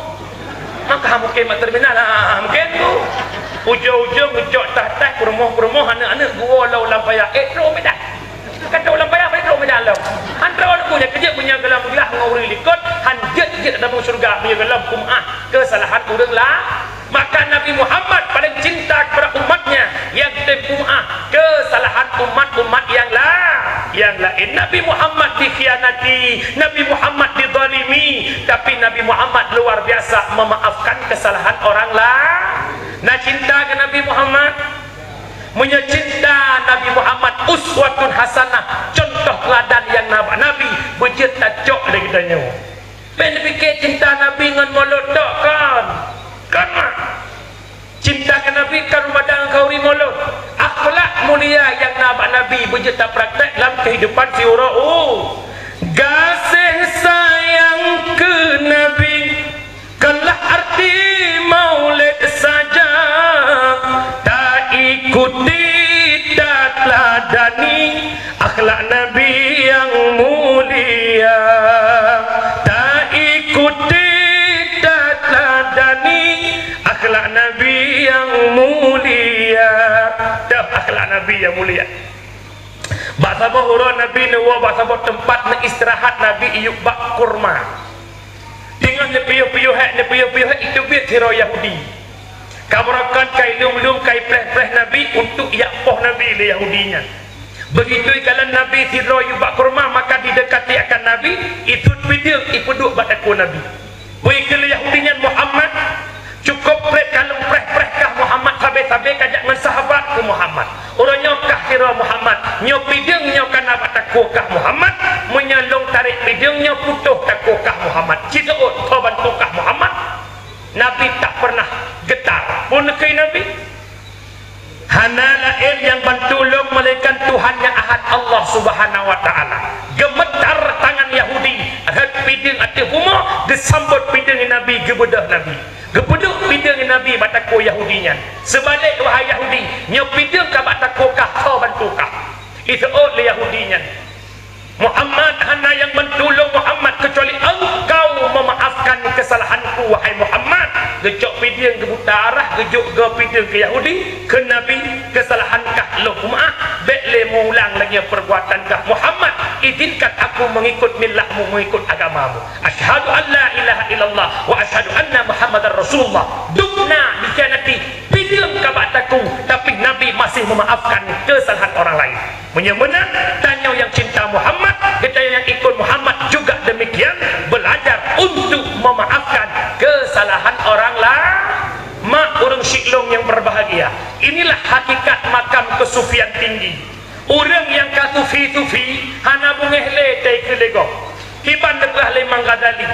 Maka mungken mak terminal, ha, mungken tu. Ujong-ujong geucok tah-tah peurumoh-peurumoh aneuk-aneuk geuwoe lom lam paya, ék trok Medan. Ka trok lam paya, ék trok Medan lom. Han trok lom, nyan keujeuet meunyoe geulam glah ngon ureueng likot, han jeuet-jeuet lam syeuruga meunyoe geulam peumaáh keusalahan ureueng la. Maka Nabi Muhammad paling cinta kepada umatnya, nyang tem peumaáh keusalahan umat-umat nyang la-, nyang laén. Nabi Muhammad dikhianati, Nabi Muhammad dizalimi, tapi Nabi Muhammad luar biasa memaafkan kesalahan orang la-, na cinta keu Nabi Muhammad. Meunyoe cinta Nabi Muhammad, uswatun hasanah, contoh teuladan nyang na bak Nabi, beujeuet tacok lé geutanyoe. Pen pike cinta Nabi ngon mulod tok kon. Kon mak. Cinta keu Nabi kon meupadang ngon khauri mulod. Akhlak mulia nyang na bak Nabi beujeuet tapraktek lam keuhidupan siuroe u. Gaséh sayang keu Nabi, konlah arti Maulid saja. Taikuti, tateuladani, akhlak Nabi nyang mulia. Taikuti, tateuladani, akhlak Nabi nyang mulia. Dah akhlak Nabi nyang mulia. Bak saboh uroe Nabi neuwoe bak saboh teumpat neuistirahat, Nabi iyup bak kurma. Teungoh neupiôh-piôh hék, neupiôh-piôh hék, iteubiet sidroe Yahudi. Ka meurakan, ka ilum-lum, ka ipreh-preh Nabi untuk jak poh Nabi lé Yahudi nyan. Begitu ikalon Nabi sidroe iyup bak kurma, maka didekati akan Nabi, isuet pideueng, ipeuduek bak takue Nabi. Peue ikheun lé Yahudi nyan, "Muhammad, cukup preh ka lôn preh-preh kah Muhammad, sabe-sabe ka jak ngon sahabat keu Muhammad. Uroe nyoe kah sidroe Muhammad, nyoe pideueng nyoe ka na bak takue kah Muhammad, meunyoe lôn tarek pideueng nyoe putôh takue kah Muhammad. Ci seuôt, soe bantu kah Muhammad?" Nabi tak pernah geutar. Peue neukheun Nabi? Hana laén nyang bantu lôn melainkan Tuhan nyang Ahad, Allah Subhanahu wa Ta'ala. Geumeutar tangan Yahudi, rhot pideueng ateueh bumoe, geusambot pideueng Nabi, geubeudôh Nabi. Geupeuduek pideueng Nabi bak takue Yahudi nyan. Seubalek, wahai Yahudi, nyoe pideueng ka bak takue kah, soe bantu kah? Iseuôt lé Yahudi nyan. Muhammad, hana nyang bantu lôn Muhammad keucuali Engkau memaafkan kesalahanku, wahai Muhammad. Geucok pideueng, geubuta arah, geujok goe pideueng keu Yahudi, kheun Nabi, "Kesalahan kah lôn peumaáh, bék lé meuulang lagée perbuatan kah Muhammad. Izinkan aku mengikut milahmu, mengikut agamamu. Asyhadu an la ilaha illallah wa asyhadu anna Muhammadar Rasulullah." Dubna dikhianati, pideueng ka bak takue, tapi Nabi masih memaafkan kesalahan orang lain. Meunyoe meunan, tanyoe nyang cinta Muhammad, geutanyoe nyang ikut Muhammad juga demikian, belajar untuk memaafkan kesalahan orang la-, mak ureueng syik lôn nyang berbahagia. Inilah hakikat makam kesufian tinggi. Ureueng nyang ka sufi-sufi hana beungéh lé teukeue lé gob. Kiban neupeugah lé Imam Ghazali,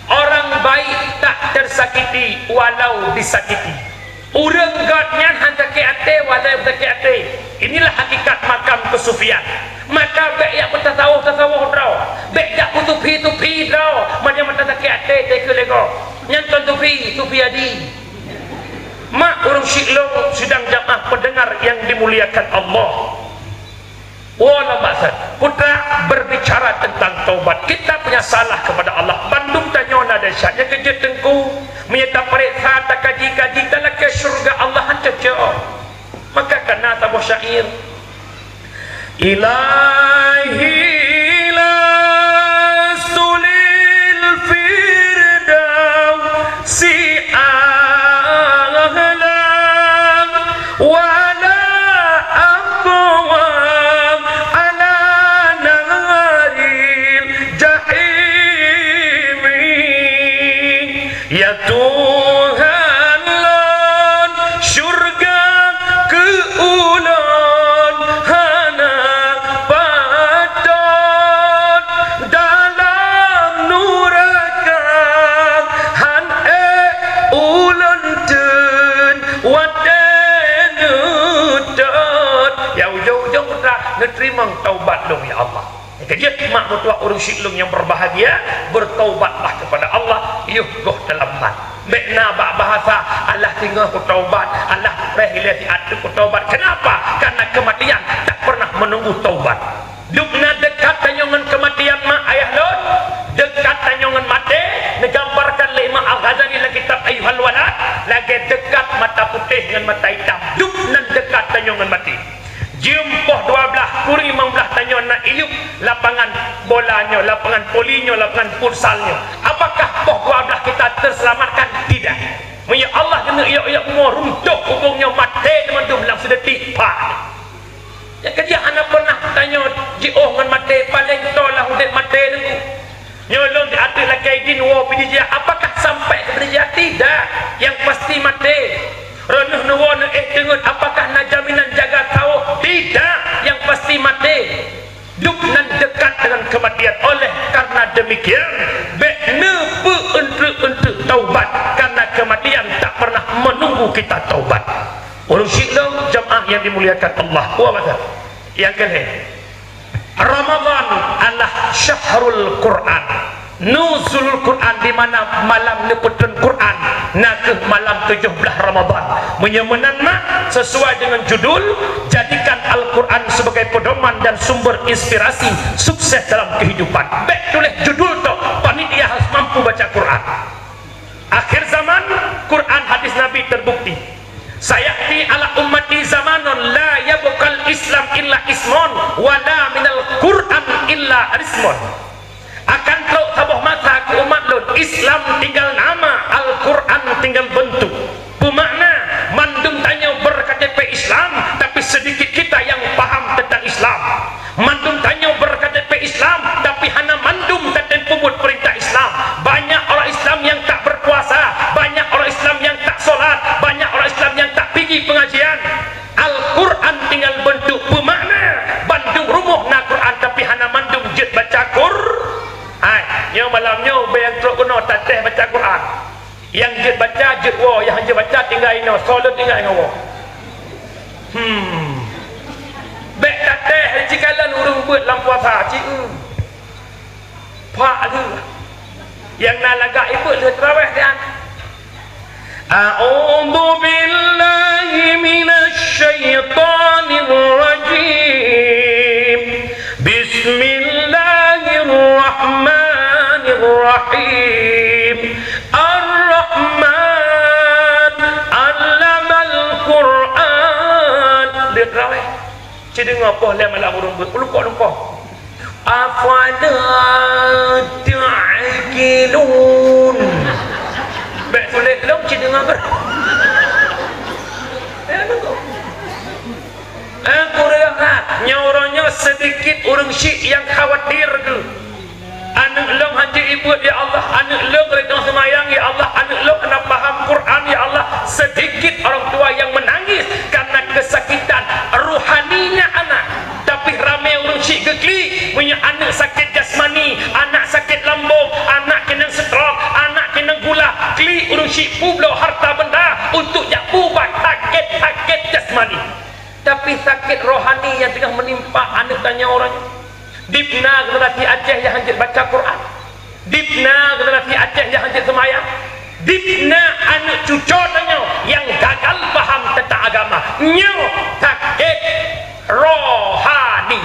"Orang baik tak tersakiti walau disakiti." Ureueng gét nyan han sakét até, walau sakét até. Inilah hakikat makam keusufian. Maka bék jak beutasawôh-tasawôh droe, bék jak beusufi-sufi droe, meunyoe mata sakét até teukeue lé gob. Nyan kon sufi, sufi adi. Mak ureueng syik lôn, sidang jamaah pendengar yang dimuliakan Allah. Woe lam bak sat, putra, berbicara tentang taubat. Kita punya salah kepada Allah. Bandum tanyoe na desya. Nyang keujeuet teungku, meunyoe tapareksa, takaji-kaji, talakée syeuruga Allah han cocok. Maka kana saboh syair, "Ilahi lastu lil firdausi a'la, wa la aqwa ala naril jahimi." Ya Tuhan lôn, syurga Neuteurimong taubat lôn, ya Allah. Keujeuet mak meutuah ureuëng syik lôn nyang berbahagia, bertaubatlah kepada Allah, yôh goh dalam that. Bék na bak bahasa, "Alah singoh kutaubat, alah preh ilée siat teuk kutaubat." Kenapa? Karena kematian tak pernah menunggu taubat. Dub na dekat tanyoe ngon kematian mak ayah lôn, dekat tanyoe ngon maté, neugambarkan lé Imam Al-Ghazali lam kitab Ayyuhal Walad, lagée dekat mata putéh ngon mata itam. Dub nan dekat tanyoe ngon maté. Jeuem poh dua blaih kureueng limong blaih tanyoe na iyup lapangan bola nyoe, lapangan voli nyoe, lapangan futsal nyoe. Apakah poh dua blaih kita terselamatkan? Tidak. Meunyoe Allah geuneuk yok-yok bumoe, runtoh bubông nyoe, maté teumandum lam sideuti, pah. Nyang keujih hana peunah tanyoe jiôh ngon maté, paleng toe lah udeb maté teungku. Nyoe lôn di ateueh lakée idin woe pih jijak, apakah sampai keu pih jijak? Tidak, yang pasti maté. Roh neuh neuwoe neuéh teungeut, apakah na jaminan jaga tawöh? Tidak, yang pasti maté. Dub nan dekat dengan kematian. Oleh karena demikian, bék neupeu eunteuk-eunteuk taubat, karena kematian tak pernah menunggu kita taubat. Ureuëng syik lôn, jamaah yang dimuliakan Allah, puah mata. Nyang keulhèe, Ramadan adalah syahrul Quran. Nuzulul Quran, di mana malam neupeutrön Quran, na kheueh malam tujoh blaih Ramadan. Meunyoe meunan mak, sesuai dengan judul, jadikan Al-Quran sebagai pedoman dan sumber inspirasi sukses dalam kehidupan. Bék tuléh judul tok, panitia harus mampu baca Quran. Akhir zaman, Quran hadis Nabi terbukti. "Sayati ala ummati zamanun la yabqal Islam illa ismun, wa la minal Quran illa rismun." Akan trok saboh masa keu umat lôn, Islam tinggal nama, Al-Quran tinggal bentuk. Peumakna, mandum tanyoe ber-K T P Islam, tapi sedikit kita yang paham tentang Islam. Mandum tanyoe ber-K T P Islam, tapi hana mandum tatem peubuet peurintah Islam. Banyak orang Islam yang tak berpuasa, banyak orang Islam yang tak solat, banyak orang Islam yang tak pigi pengajian. Al-Quran tinggal bentuk, peumakna, bandum rumoh na Quran, tapi hana mandum jeuet baca Qur-, hai, nyoe malam nyoe, bèk nyang trok keunoe tatéh baca Quran. Nyang jeuet baca, jeuet woe, nyang hana jeuet baca, tinggai inoe, soe lôn tinggai ngon woe. Hmm. Bèk tatéh, cikalon ureuëng beuet lam puasa, ci eu. Pak lheueh. Nyang na lagak ibeuet lheueh tarawih nyan. A'udzu billahi minasy syaithanir rajim. Bismillahirrahmanirrahim. Ar-Rahman, 'allamal Qur'an. Lheueh tarawih. Ci deungoe poh lhèe malam ureuëng beuet, leukoh-leukoh. Afala ta'qilun. Bèk tuléh lom ci deungoe. Eh, nyoe ureuëng nyoe, sedikit ureuëng syik nyang khawatir keu. Aneuk lôn hanjeuet ibeuet, ya Allah. Aneuk lôn reutôh seumayang, ya Allah. Aneuk lôn hana paham Quran, ya Allah. Sedikit orang tua yang menangis karena kesakitan rohaninya anak. Tapi ramé ureuëng syik geuklik, meunyoe aneuk sakét jasmani, aneuk sakét lambung, aneuk keunong stroke, aneuk keunong gula, klik ureuëng syik peubloe harta benda untuk jak peuubat sakét-sakét jasmani. Tapi sakét rohani nyang teungoh meunimpa aneuk tanyoe uroe nyoe. Dib na generasi Aceh nyang hanjeuet baca Quran. Dib na generasi Aceh nyang hanjeuet seumayang. Dib na aneuk cucoe tanyoe nyang gagal paham teuntang agama. Nyoe sakét rohani.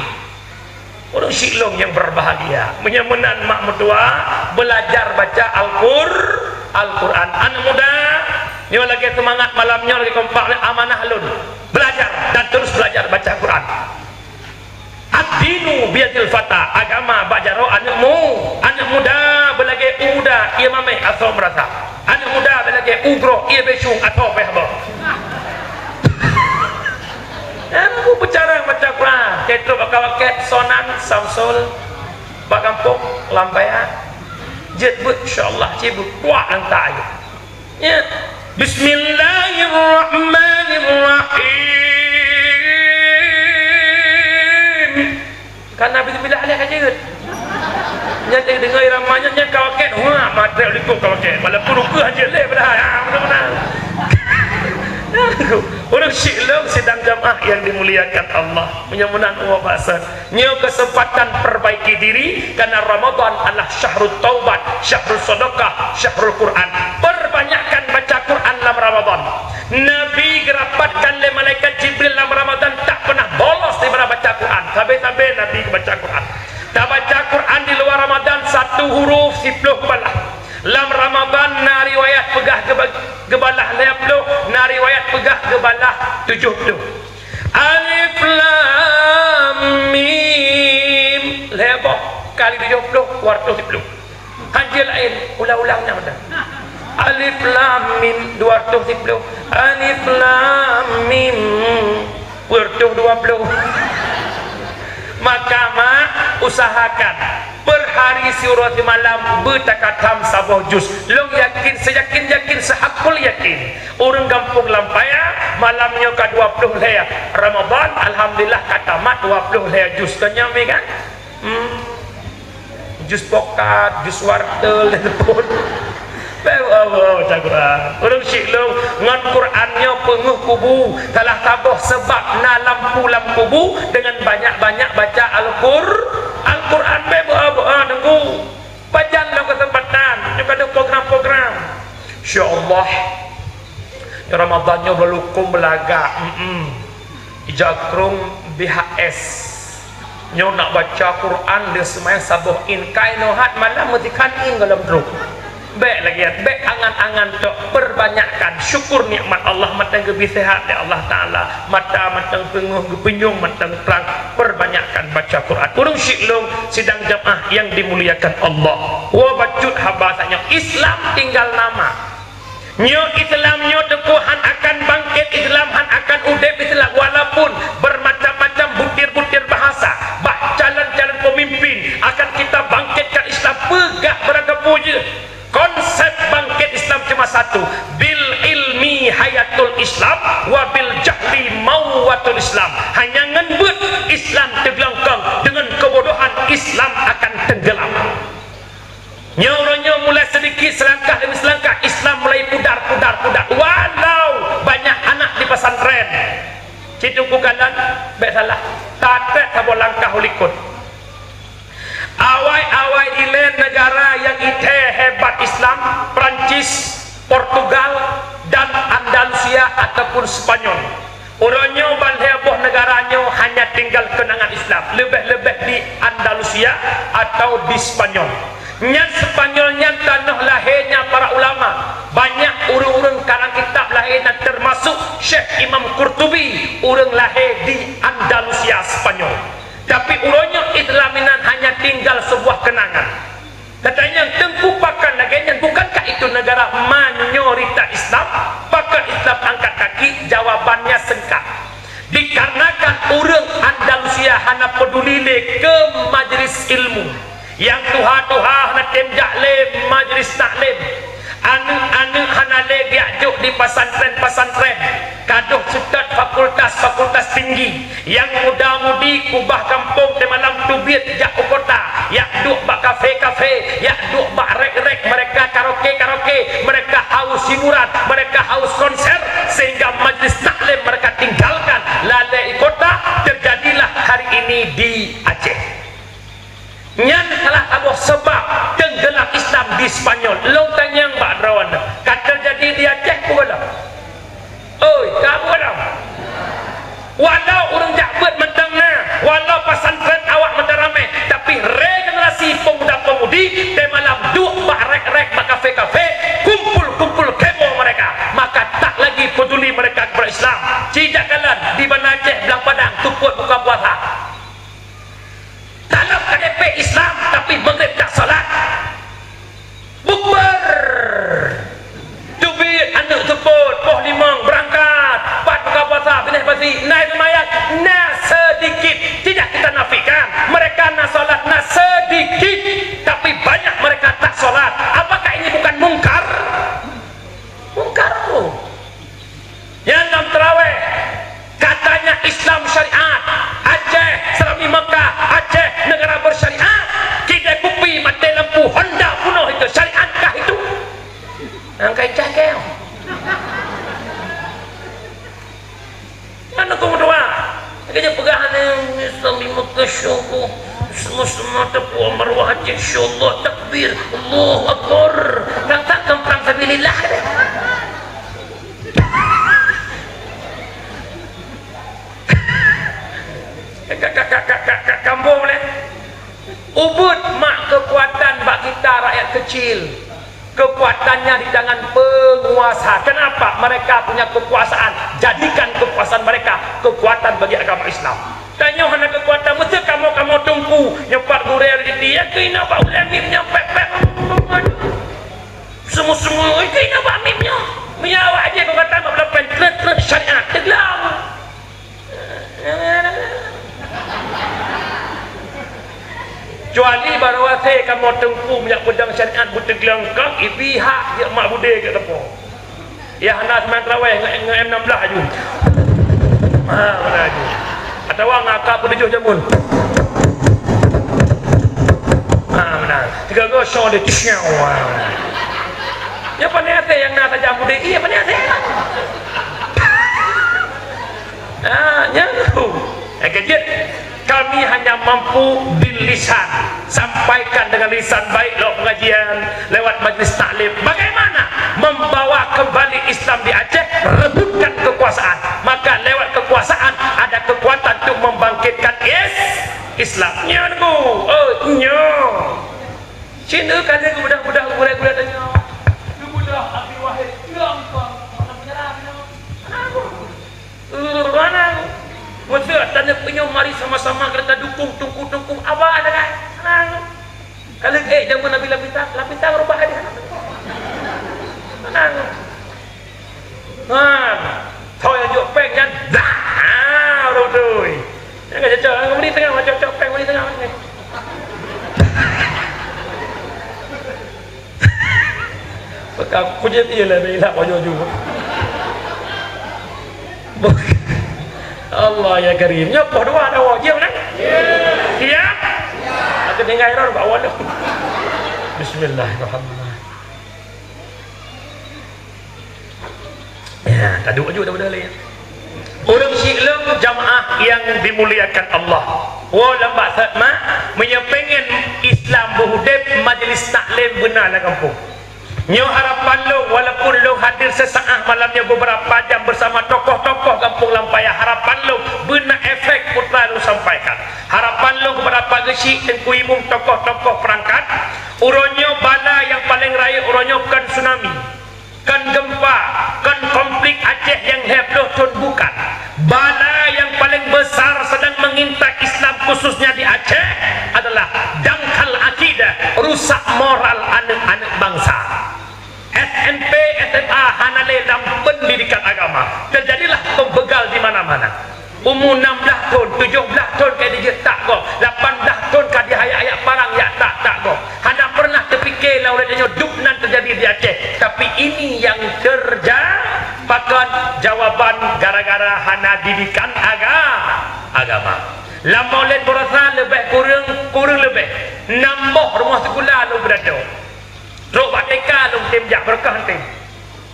Ureuëng syik lôn nyang berbahagia, meunyoe meunan mak meutuah, belajar baca Al-Qur-, Al-Quran. Aneuk muda, nyoe lagée seumangat malam nyoe, lagée kompak, amanah lôn. Belajar dan terus belajar baca Quran. Ad-dinu biyadil fata, agama bak jaroe aneuk mu-, aneuk muda beulagée u muda, ié mameh asoe meurasa. Aneuk muda beulagée u groe, ié beucong asoe payah boh. Nyan aku peucarang baca Quran. Ketrok bak wakét Sonan Samsul bak gampông Lampaya. Jeuet beuet, insya Allah, ci beuet kuat lantak ayah. Ya. Bismillahirrahmanirrahim. Kana bismillah lé ka jeuet. Nyan teudeungoe irama nyan, nyan ka wakét, wah, maté likot ka wakét. Walaupun ukeue hanjeuet lé padahai. Ah, beuna-beuna. Ureuëng syiek lôn sidang jamaah nyang dimuliakan Allah, meunyoe meunan uroe bak sot, nyoe keuseumpatan peurbaiki diri, karena Ramadhan adalah syahrut taubat, syahrus sadaqah, syahrul Quran. Perbanyakkan baca Quran lam Ramadhan. Nabi geurapatkan lé malaikat Jibril lam Ramadhan, tak pernah bolos daripada baca Quran. Sabe-sabe Nabi baca Quran. Tabaca Quran di luwa Ramadhan, satu huruf siploh balah. Lam Ramadhan na riwayat peugah geuba-, geubalah lhèe ploh, na riwayat peugah geubalah tujoh ploh. Alif Lam Mim, lhèe boh kali tujoh ploh, dua ratus siploh. Hanjeuet laén, ulang-ulang nyan dah. Alif Lam Mim, dua ratus siploh. Alif Lam Mim, dua ratus dua ploh. Maka, mak, usahakan per hari siuroe simalam beutakhatam saboh juz. Lôn yakin, seyakin-yakin, sehakul yakin, ureuëng gampông lam paya malam nyoe ka dua ploh lhèe Ramadhan, alhamdulillah, ka tamat dua ploh lhèe juz. Tanyong mi kan? Hmm. Juz pokat, juz wartel, dan pun. Bèk, Allah, baca Quran. Ureuëng syiek lôn, ngon Quran nyoe peungeuh kubu. Salah saboh seubab na lampu lam kubu, dengan banyak-banyak baca Al-Qur-, Al-Quran. Bèk, beu'a-beu'a, nunggu. Pajan lom keuseumpatan, nyoe ka ada program-program. Insya Allah. Ramadhan nyoe beulukon beulagak, mm-mm. Ija krong B H S. Nyoe nak baca Quran lheueh seumayang saboh in, ka inoe that malam meusikan in goh lom trok. Bèk lagèe nyan, bèk angan-angan tok, perbanyakkan syukur nikmat Allah mantong geubri sehat lé Allah Taala, mata mantong peungeuh, geupeunyueng mantong trang, perbanyakkan baca Quran. Ureuëng syiek lôn sidang jamaah nyang dimuliakan Allah. Woe bacut haba tanyoe, Islam tinggal nama. Nyoe Islam nyoe teungku han akan bangkét, Islam han akan udép, Islam walaupun bermacam-macam butir-butir bahasa, bah calon-calon pemimpin akan kita bangkitkan Islam, peugah barang kapeue jeuet. Konsep bangkét Islam cuma satu, bil ilmi hayatul Islam, wa bil jahli mauwatul Islam. Hanya ngon beuet Islam teuglongkong, dengan kebodohan Islam akan tenggelam. Nyoe uroe nyoe mulai sedikit, selangkah demi selangkah, Islam mulai pudar, pudar, pudar. Walau banyak anak di pesantren, cit uku kanan, bèk salah, tatet saboh langkah u likot. Awai-awai ilèe negara nyang ithèe hebat Islam, Prancis, Portugal, dan Andalusia ataupun Spanyol. Uroe nyoe ban lhèe boh negara nyoe hanya tinggal keunangan Islam, leubeh-leubeh di Andalusia atau di Spanyol. Nyan Spanyol nyan tanoh lahé nya para ulama. Banyak ureuëng-ureuëng karang kitab lahé nyan, termasuk Syekh Imam Qurtubi, ureuëng lahé di Andalusia, Spanyol. Tapi uroe nyoe Islam inan hanya tinggal sebuah kenangan. Katanya, Teungku, pakon lagèe nyan? Bukankah itu negara mayoritas Islam? Pakon Islam angkat kaki? Jawabannya singkat. Dikarenakan ureuëng Andalusia hana peduli lé keu majlis ilmu. Nyang tuha-tuha hana tem jak lé majlis taklim. Aneuëk-aneuëk hana lé geujak jok di pesantren-pesantren. Ka deuh seutôt fakultas-fakultas tinggi. Nyang muda-mudi keubah gampông teuma lam teubiet jak u kota, jak duek bak kafe-kafe, jak duek bak rék-rék mereka, karaoke-karaoke, mereka haus hiburan, mereka haus konser, sehingga majlis taklim mereka tinggalkan, lalè i kota. Terjadilah hari ini di Aceh. Nyan salah saboh seubab teunggelam Islam di Spanyol. Lôn tanyong bak droeneuh, ka teujadi di Aceh peue goh lom? Oi, ka peue goh lom? Walau ureuëng jak beuet mantong na, walau pesantren awak mantong ramé, tapi regenerasi pemuda-pemudi teuma lam duek bak rék-rék, bak kafe-kafe, kumpul-kumpul kemo mereka, maka tak lagi peduli mereka kepada Islam. Ci jak kalon di Banda Aceh, Blang Padang, seupôt buka puasa. Tanoh K T P Islam, tapi Maghrib tak salat. Bukber. Teubiet aneuëk seupôt, poh limong beurangkat, pat buka puasa, binéh basi, na seumayang, na sedikit. Tidak kita nafikan, mereka na salat, na sedikit, tapi banyak mereka tak salat. Apakah ini bukan mungkar? Mungkar tu. Nyan lam teurawéh, katanya Islam syariat, Keuneuk peugah nyan, Islam di Mekah, insya Allah. Semua-semua teupeue marwah Aceh, insya Allah. Takbir, Allahu Akbar. Tang-tang keu prang sabilillah. Ka, ka, ka, ka, ka, ka, kambong lé. Ubit mak kekuatan bak kita rakyat kecil. Kekuatannya di tangan penguasa. Kenapa? Mereka punya kekuasaan. Jadikan kekuasaan mereka kekuatan bagi agama Islam. Tanyoe hana kekuatan, mesti kamoe-kamoe teungku. Nyoe pat gurée rezeki, ya, keunoe bak ulée mim nyoe, pek-pek. Semua-semua, keunoe bak mim nyoe. Meunyoe awak aja kekuatan bak belapan, trek-trek syariat, teuglong. Kecuali baroe asée kamoe teungku meujak peudong syariat beuteuglong kong, ibi hak jeuet mak budé keu teupeu. Ya hana seumang traweh nge-, nge-, M enam belas aju. Ha, mana aju. Atawa ngaka peutujoh jamun. Ha, mana. Tiga go syong dia, tisyong. Ha, mana. Ya, pandai asée nyang na tajam budé. Iya, pandai asée. Ah, nyan tu. Eh, kejut. Kami hanya mampu bil lisan, sampaikan dengan lisan baik lewat pengajian, lewat majlis taklim. Bagaimana membawa kembali Islam di Aceh, rebutkan kekuasaan. Maka lewat kekuasaan ada kekuatan untuk membangkitkan is-, Islam. Nyan tu. Oh, nyo. Cina kan dia kemudah-mudah gulai-gulai tanya. Kemudah Abi Wahid bilang, "Bang, mana penyerah, mana?" Mana? Masa tanda penyok mari sama-sama kita dukung tungku-tungku abah ada kan? Mana? Kalau eh zaman Nabi lapisan, lapisan rubah ada. Mana? Ha, tho nyang jok péng nyan, dah. Ha, ureueng beutôi. Nyang ka cocok, ha, beli tengah, cocok péng, beli tengah. Maka kunyit iya lah, ilak baju-baju. Allah ya Karim. Nyoe poh dua dah, wah, jeuem, nah? Siap? Aku tinggal error bak walau. Bismillahirrahmanirrahim. Ya, taduek aju daripada lain. Ureueng syiek lôn jamaah yang dimuliakan Allah. Woe lam bak saat mak, meunyoe pengen Islam beuhudép, majlis taklim beuna lam gampông. Nyoe harapan lôn, walaupun lôn hadir sesaat malam nyoe beberapa jam bersama tokoh-tokoh gampông lam payah, harapan lôn beuna efek putra lôn sampaikan. Harapan lôn kepada Pak Geuchik, Teungku Imum, tokoh-tokoh perangkat, uroe nyoe bala nyang paleng rayeuk uroe nyoe kon tsunami. Kon gempa, kon konflik Aceh nyang lhèe ploh thôn, bukan. Bala nyang paleng besar sedang mengintai Islam, khususnya di Aceh, adalah dangkal akidah, rusak moral aneuk-aneuk bangsa. S M P, S M A hana lé lam pendidikan agama. Terjadilah pembegal di mana-mana. Umu nam blah thôn, tujoh blah thôn ka dijeuet tak gob, lapan blah thôn ka dihayak-hayak parang jak tak-tak gob. Hana pernah teupike lam ureueng tanyoe dum nan teujadi di Aceh. Tapi ini yang terja-, pakon jawaban gara-gara hana didikan aga-, agama. Lam Maulid Baroesa leubeh kureueng, kureueng leubeh nam boh rumoh sikula lôn beudatoe. Trok bak T K lôn tem jak, beureukat tem.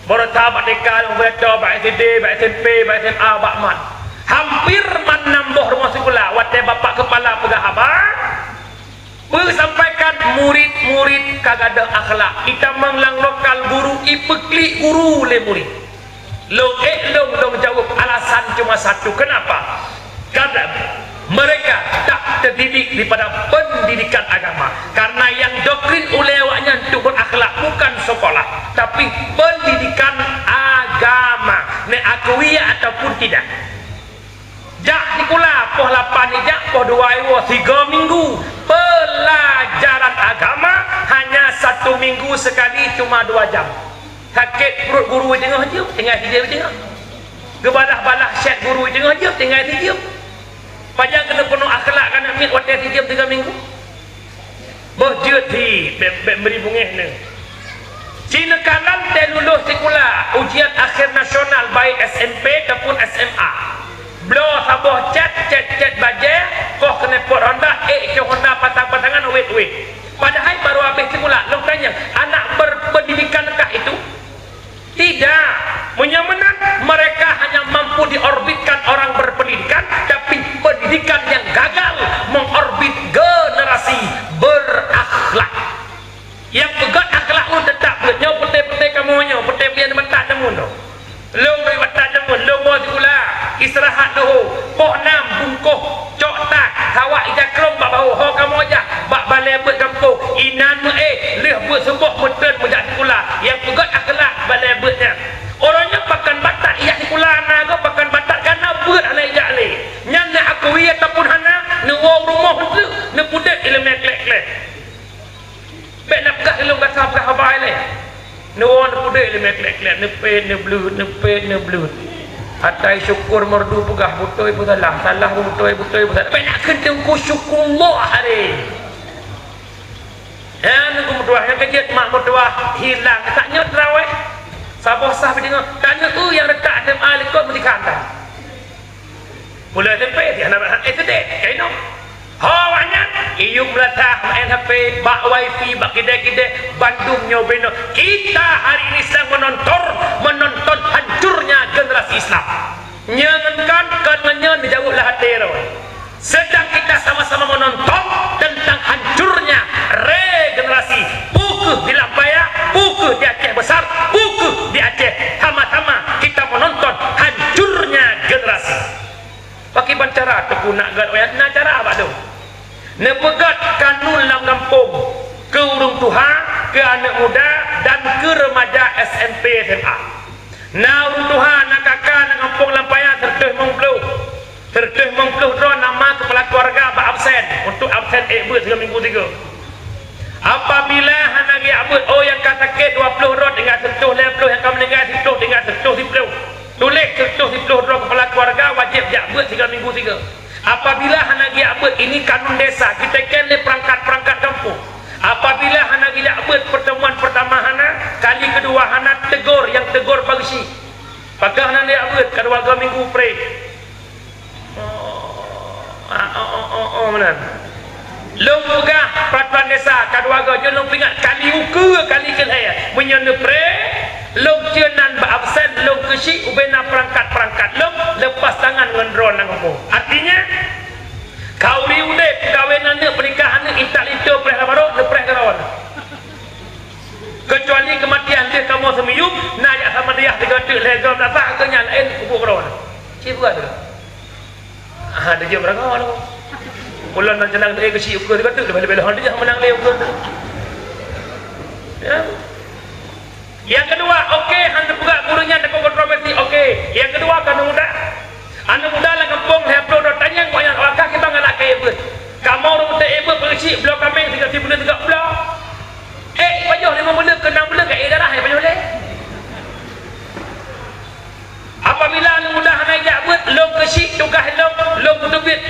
Baroesa bak T K lôn beureukat, bak S D, bak S M P, bak S M A, bak mat. Hampir man nam boh rumoh sikula, watèe bapak keupala peugah haba, peusampaikan murit-murit ka gadôh akhlak. Itamong lam lokal guru, ipeuklik guru lé murit. Lôn ék lôn, lôn jaweueb alasan cuma satu. Kenapa? Karena mereka tak terdidik daripada pendidikan agama. Karena yang doktrin ulèe awaknyan tu berakhlak bukan sekolah, tapi pendidikan agama. Neuakui ataupun tidak. Jak sikula poh lapan ijak, poh dua iwoe, tiga minggu. Pelajaran agama hanya satu minggu sekali, cuma dua jam. Sakét pruet guru teungoh jeuem, tinggai sijeuem teungoh. Geubalah-balah chat guru teungoh jeuem, tinggai sijeuem. Pajan keuneuk peunoh akhlak keuneuk miet watèe sijeuem tiga minggu? Boh jeuet hi, bèk, bèk meuri beungèh neuh. Ci neukalon teuh lulus sikula, ujian akhir nasional baik S M P ataupun S M A. Bloe saboh chat, chat, chat bajèe, koh keuneuk pot honda, ék cok honda pasang-pasangan, wét-wét. Padahai baru habéh sikula, lôn tanyong, anak berpendidikan kah itu? Tidak. Meunyoe meunan, mereka hanya mampu diorbitkan orang berpendidikan, tapi Neupet, neubleut, neupet, neubleut. Atai syukur merdu peugah beutôi peusalah, salah beutôi, beutôi peusalah. Tapi nak kheun teungku syukurullah hari. Ya, nunggu meutuah nyang keujeuet mak meutuah hilang. Tak nyot terawih. Saboh sah bidingoh. Tanya, "Eu, nyang reutak S M A likot meutikhan ta?" Mula S M P, di anak S D, kaino. Ho awaknyan, iyup meulatah main H P, bak wifi, bak kidai-kidai, bandum nyoe binoe. Kita hari ini sedang menonton, menonton hancurnya generasi Islam. Nyeungeunkan kon ngon nyoe neujaweueb lam até droe. Sedang kita sama-sama menonton tentang hancurnya regenerasi. Bukeuh di Lampaya, bukeuh di Aceh Besar, bukeuh di Aceh. Sama-sama kita menonton hancurnya generasi. Pakriban cara Teungku nak gét wayah? Na cara bak lôn. Neupeugét kanun lam gampông keu ureuëng tuha, keu aneuëk muda, dan keu remaja S M P S M A. Na ureuëng tuha, na kaka, na gampông Lampaya, seureutôh limong ploh. Seureutôh limong ploh droe nama keupala keuluwarga bak absen, untuk absen ék beuet sigoe minggu sigoe. Apabila hana geujak beuet, oh, nyang ka sakét dua ploh droe, tinggai seureutôh lhée ploh, nyang ka meuninggai siploh, tinggai seureutôh siploh. Tuléh seureutôh siploh droe keupala keuluwarga wajéb jak beuet sigoe minggu sigoe. Apabila hana geujak beuet, ini kanun desa, geuteken lé peurangkat-peurangkat gampông. Apabila hana geujak beuet, pertemuan pertama hana, kali kedua hana, tegur, nyang tegur bak geuchik. Pakon hana geujak beuet, ka dua goe minggu preh. Oh, ah, oh, oh, oh, oh, meunan. Lôn peugah peraturan desa, ka dua goe, nyoe lôn peuingat, kali ukeue, kali keulhée. Meunyoe neupreh, lôn cue nan bak absen, lôn keuchik ubena peurangkat-peurangkat lôn, leupah tangan ngon droe nyang gampông. Artinya, khauri udeb, kawén aneuëk, peunikah aneuëk, intat linto, preh lam barô, neupreh keudroe. Keucuali keumatian lheueh kamoe seumiyueb, na jak Ahmadiyah sigoe teuk lhée goe meulasah, keu nyan laén kubu keudroe. Cit buet. Ah, dijeuem rangoe lom. Ulôn nan cenang, eh, keuchik ukeue sigoe teuk, leubeh-leubeh lôn dijak meunang lé ukeue teuk. Ya. Nyang keudua, oke, han teupeugah guru nyan takot kontroversi, oke. Nyang keudua, keu aneuëk muda. Aneuëk muda lam gampông lhée ploh droe tanyong, awak nyan, awak ka kiban galak keu ék beuet. Kamoe ureuëng teu ék beuet, peuchik bloe kaméng sigoe sibuleuen sigoe bloe. Eh, pajoh limong buleuen keu nam buleuen ka ék darah, eh, pajoh lé. Apabila aneuëk muda hana jak beuet, lôn keuchik tugaih lôn, lôn peuteubiet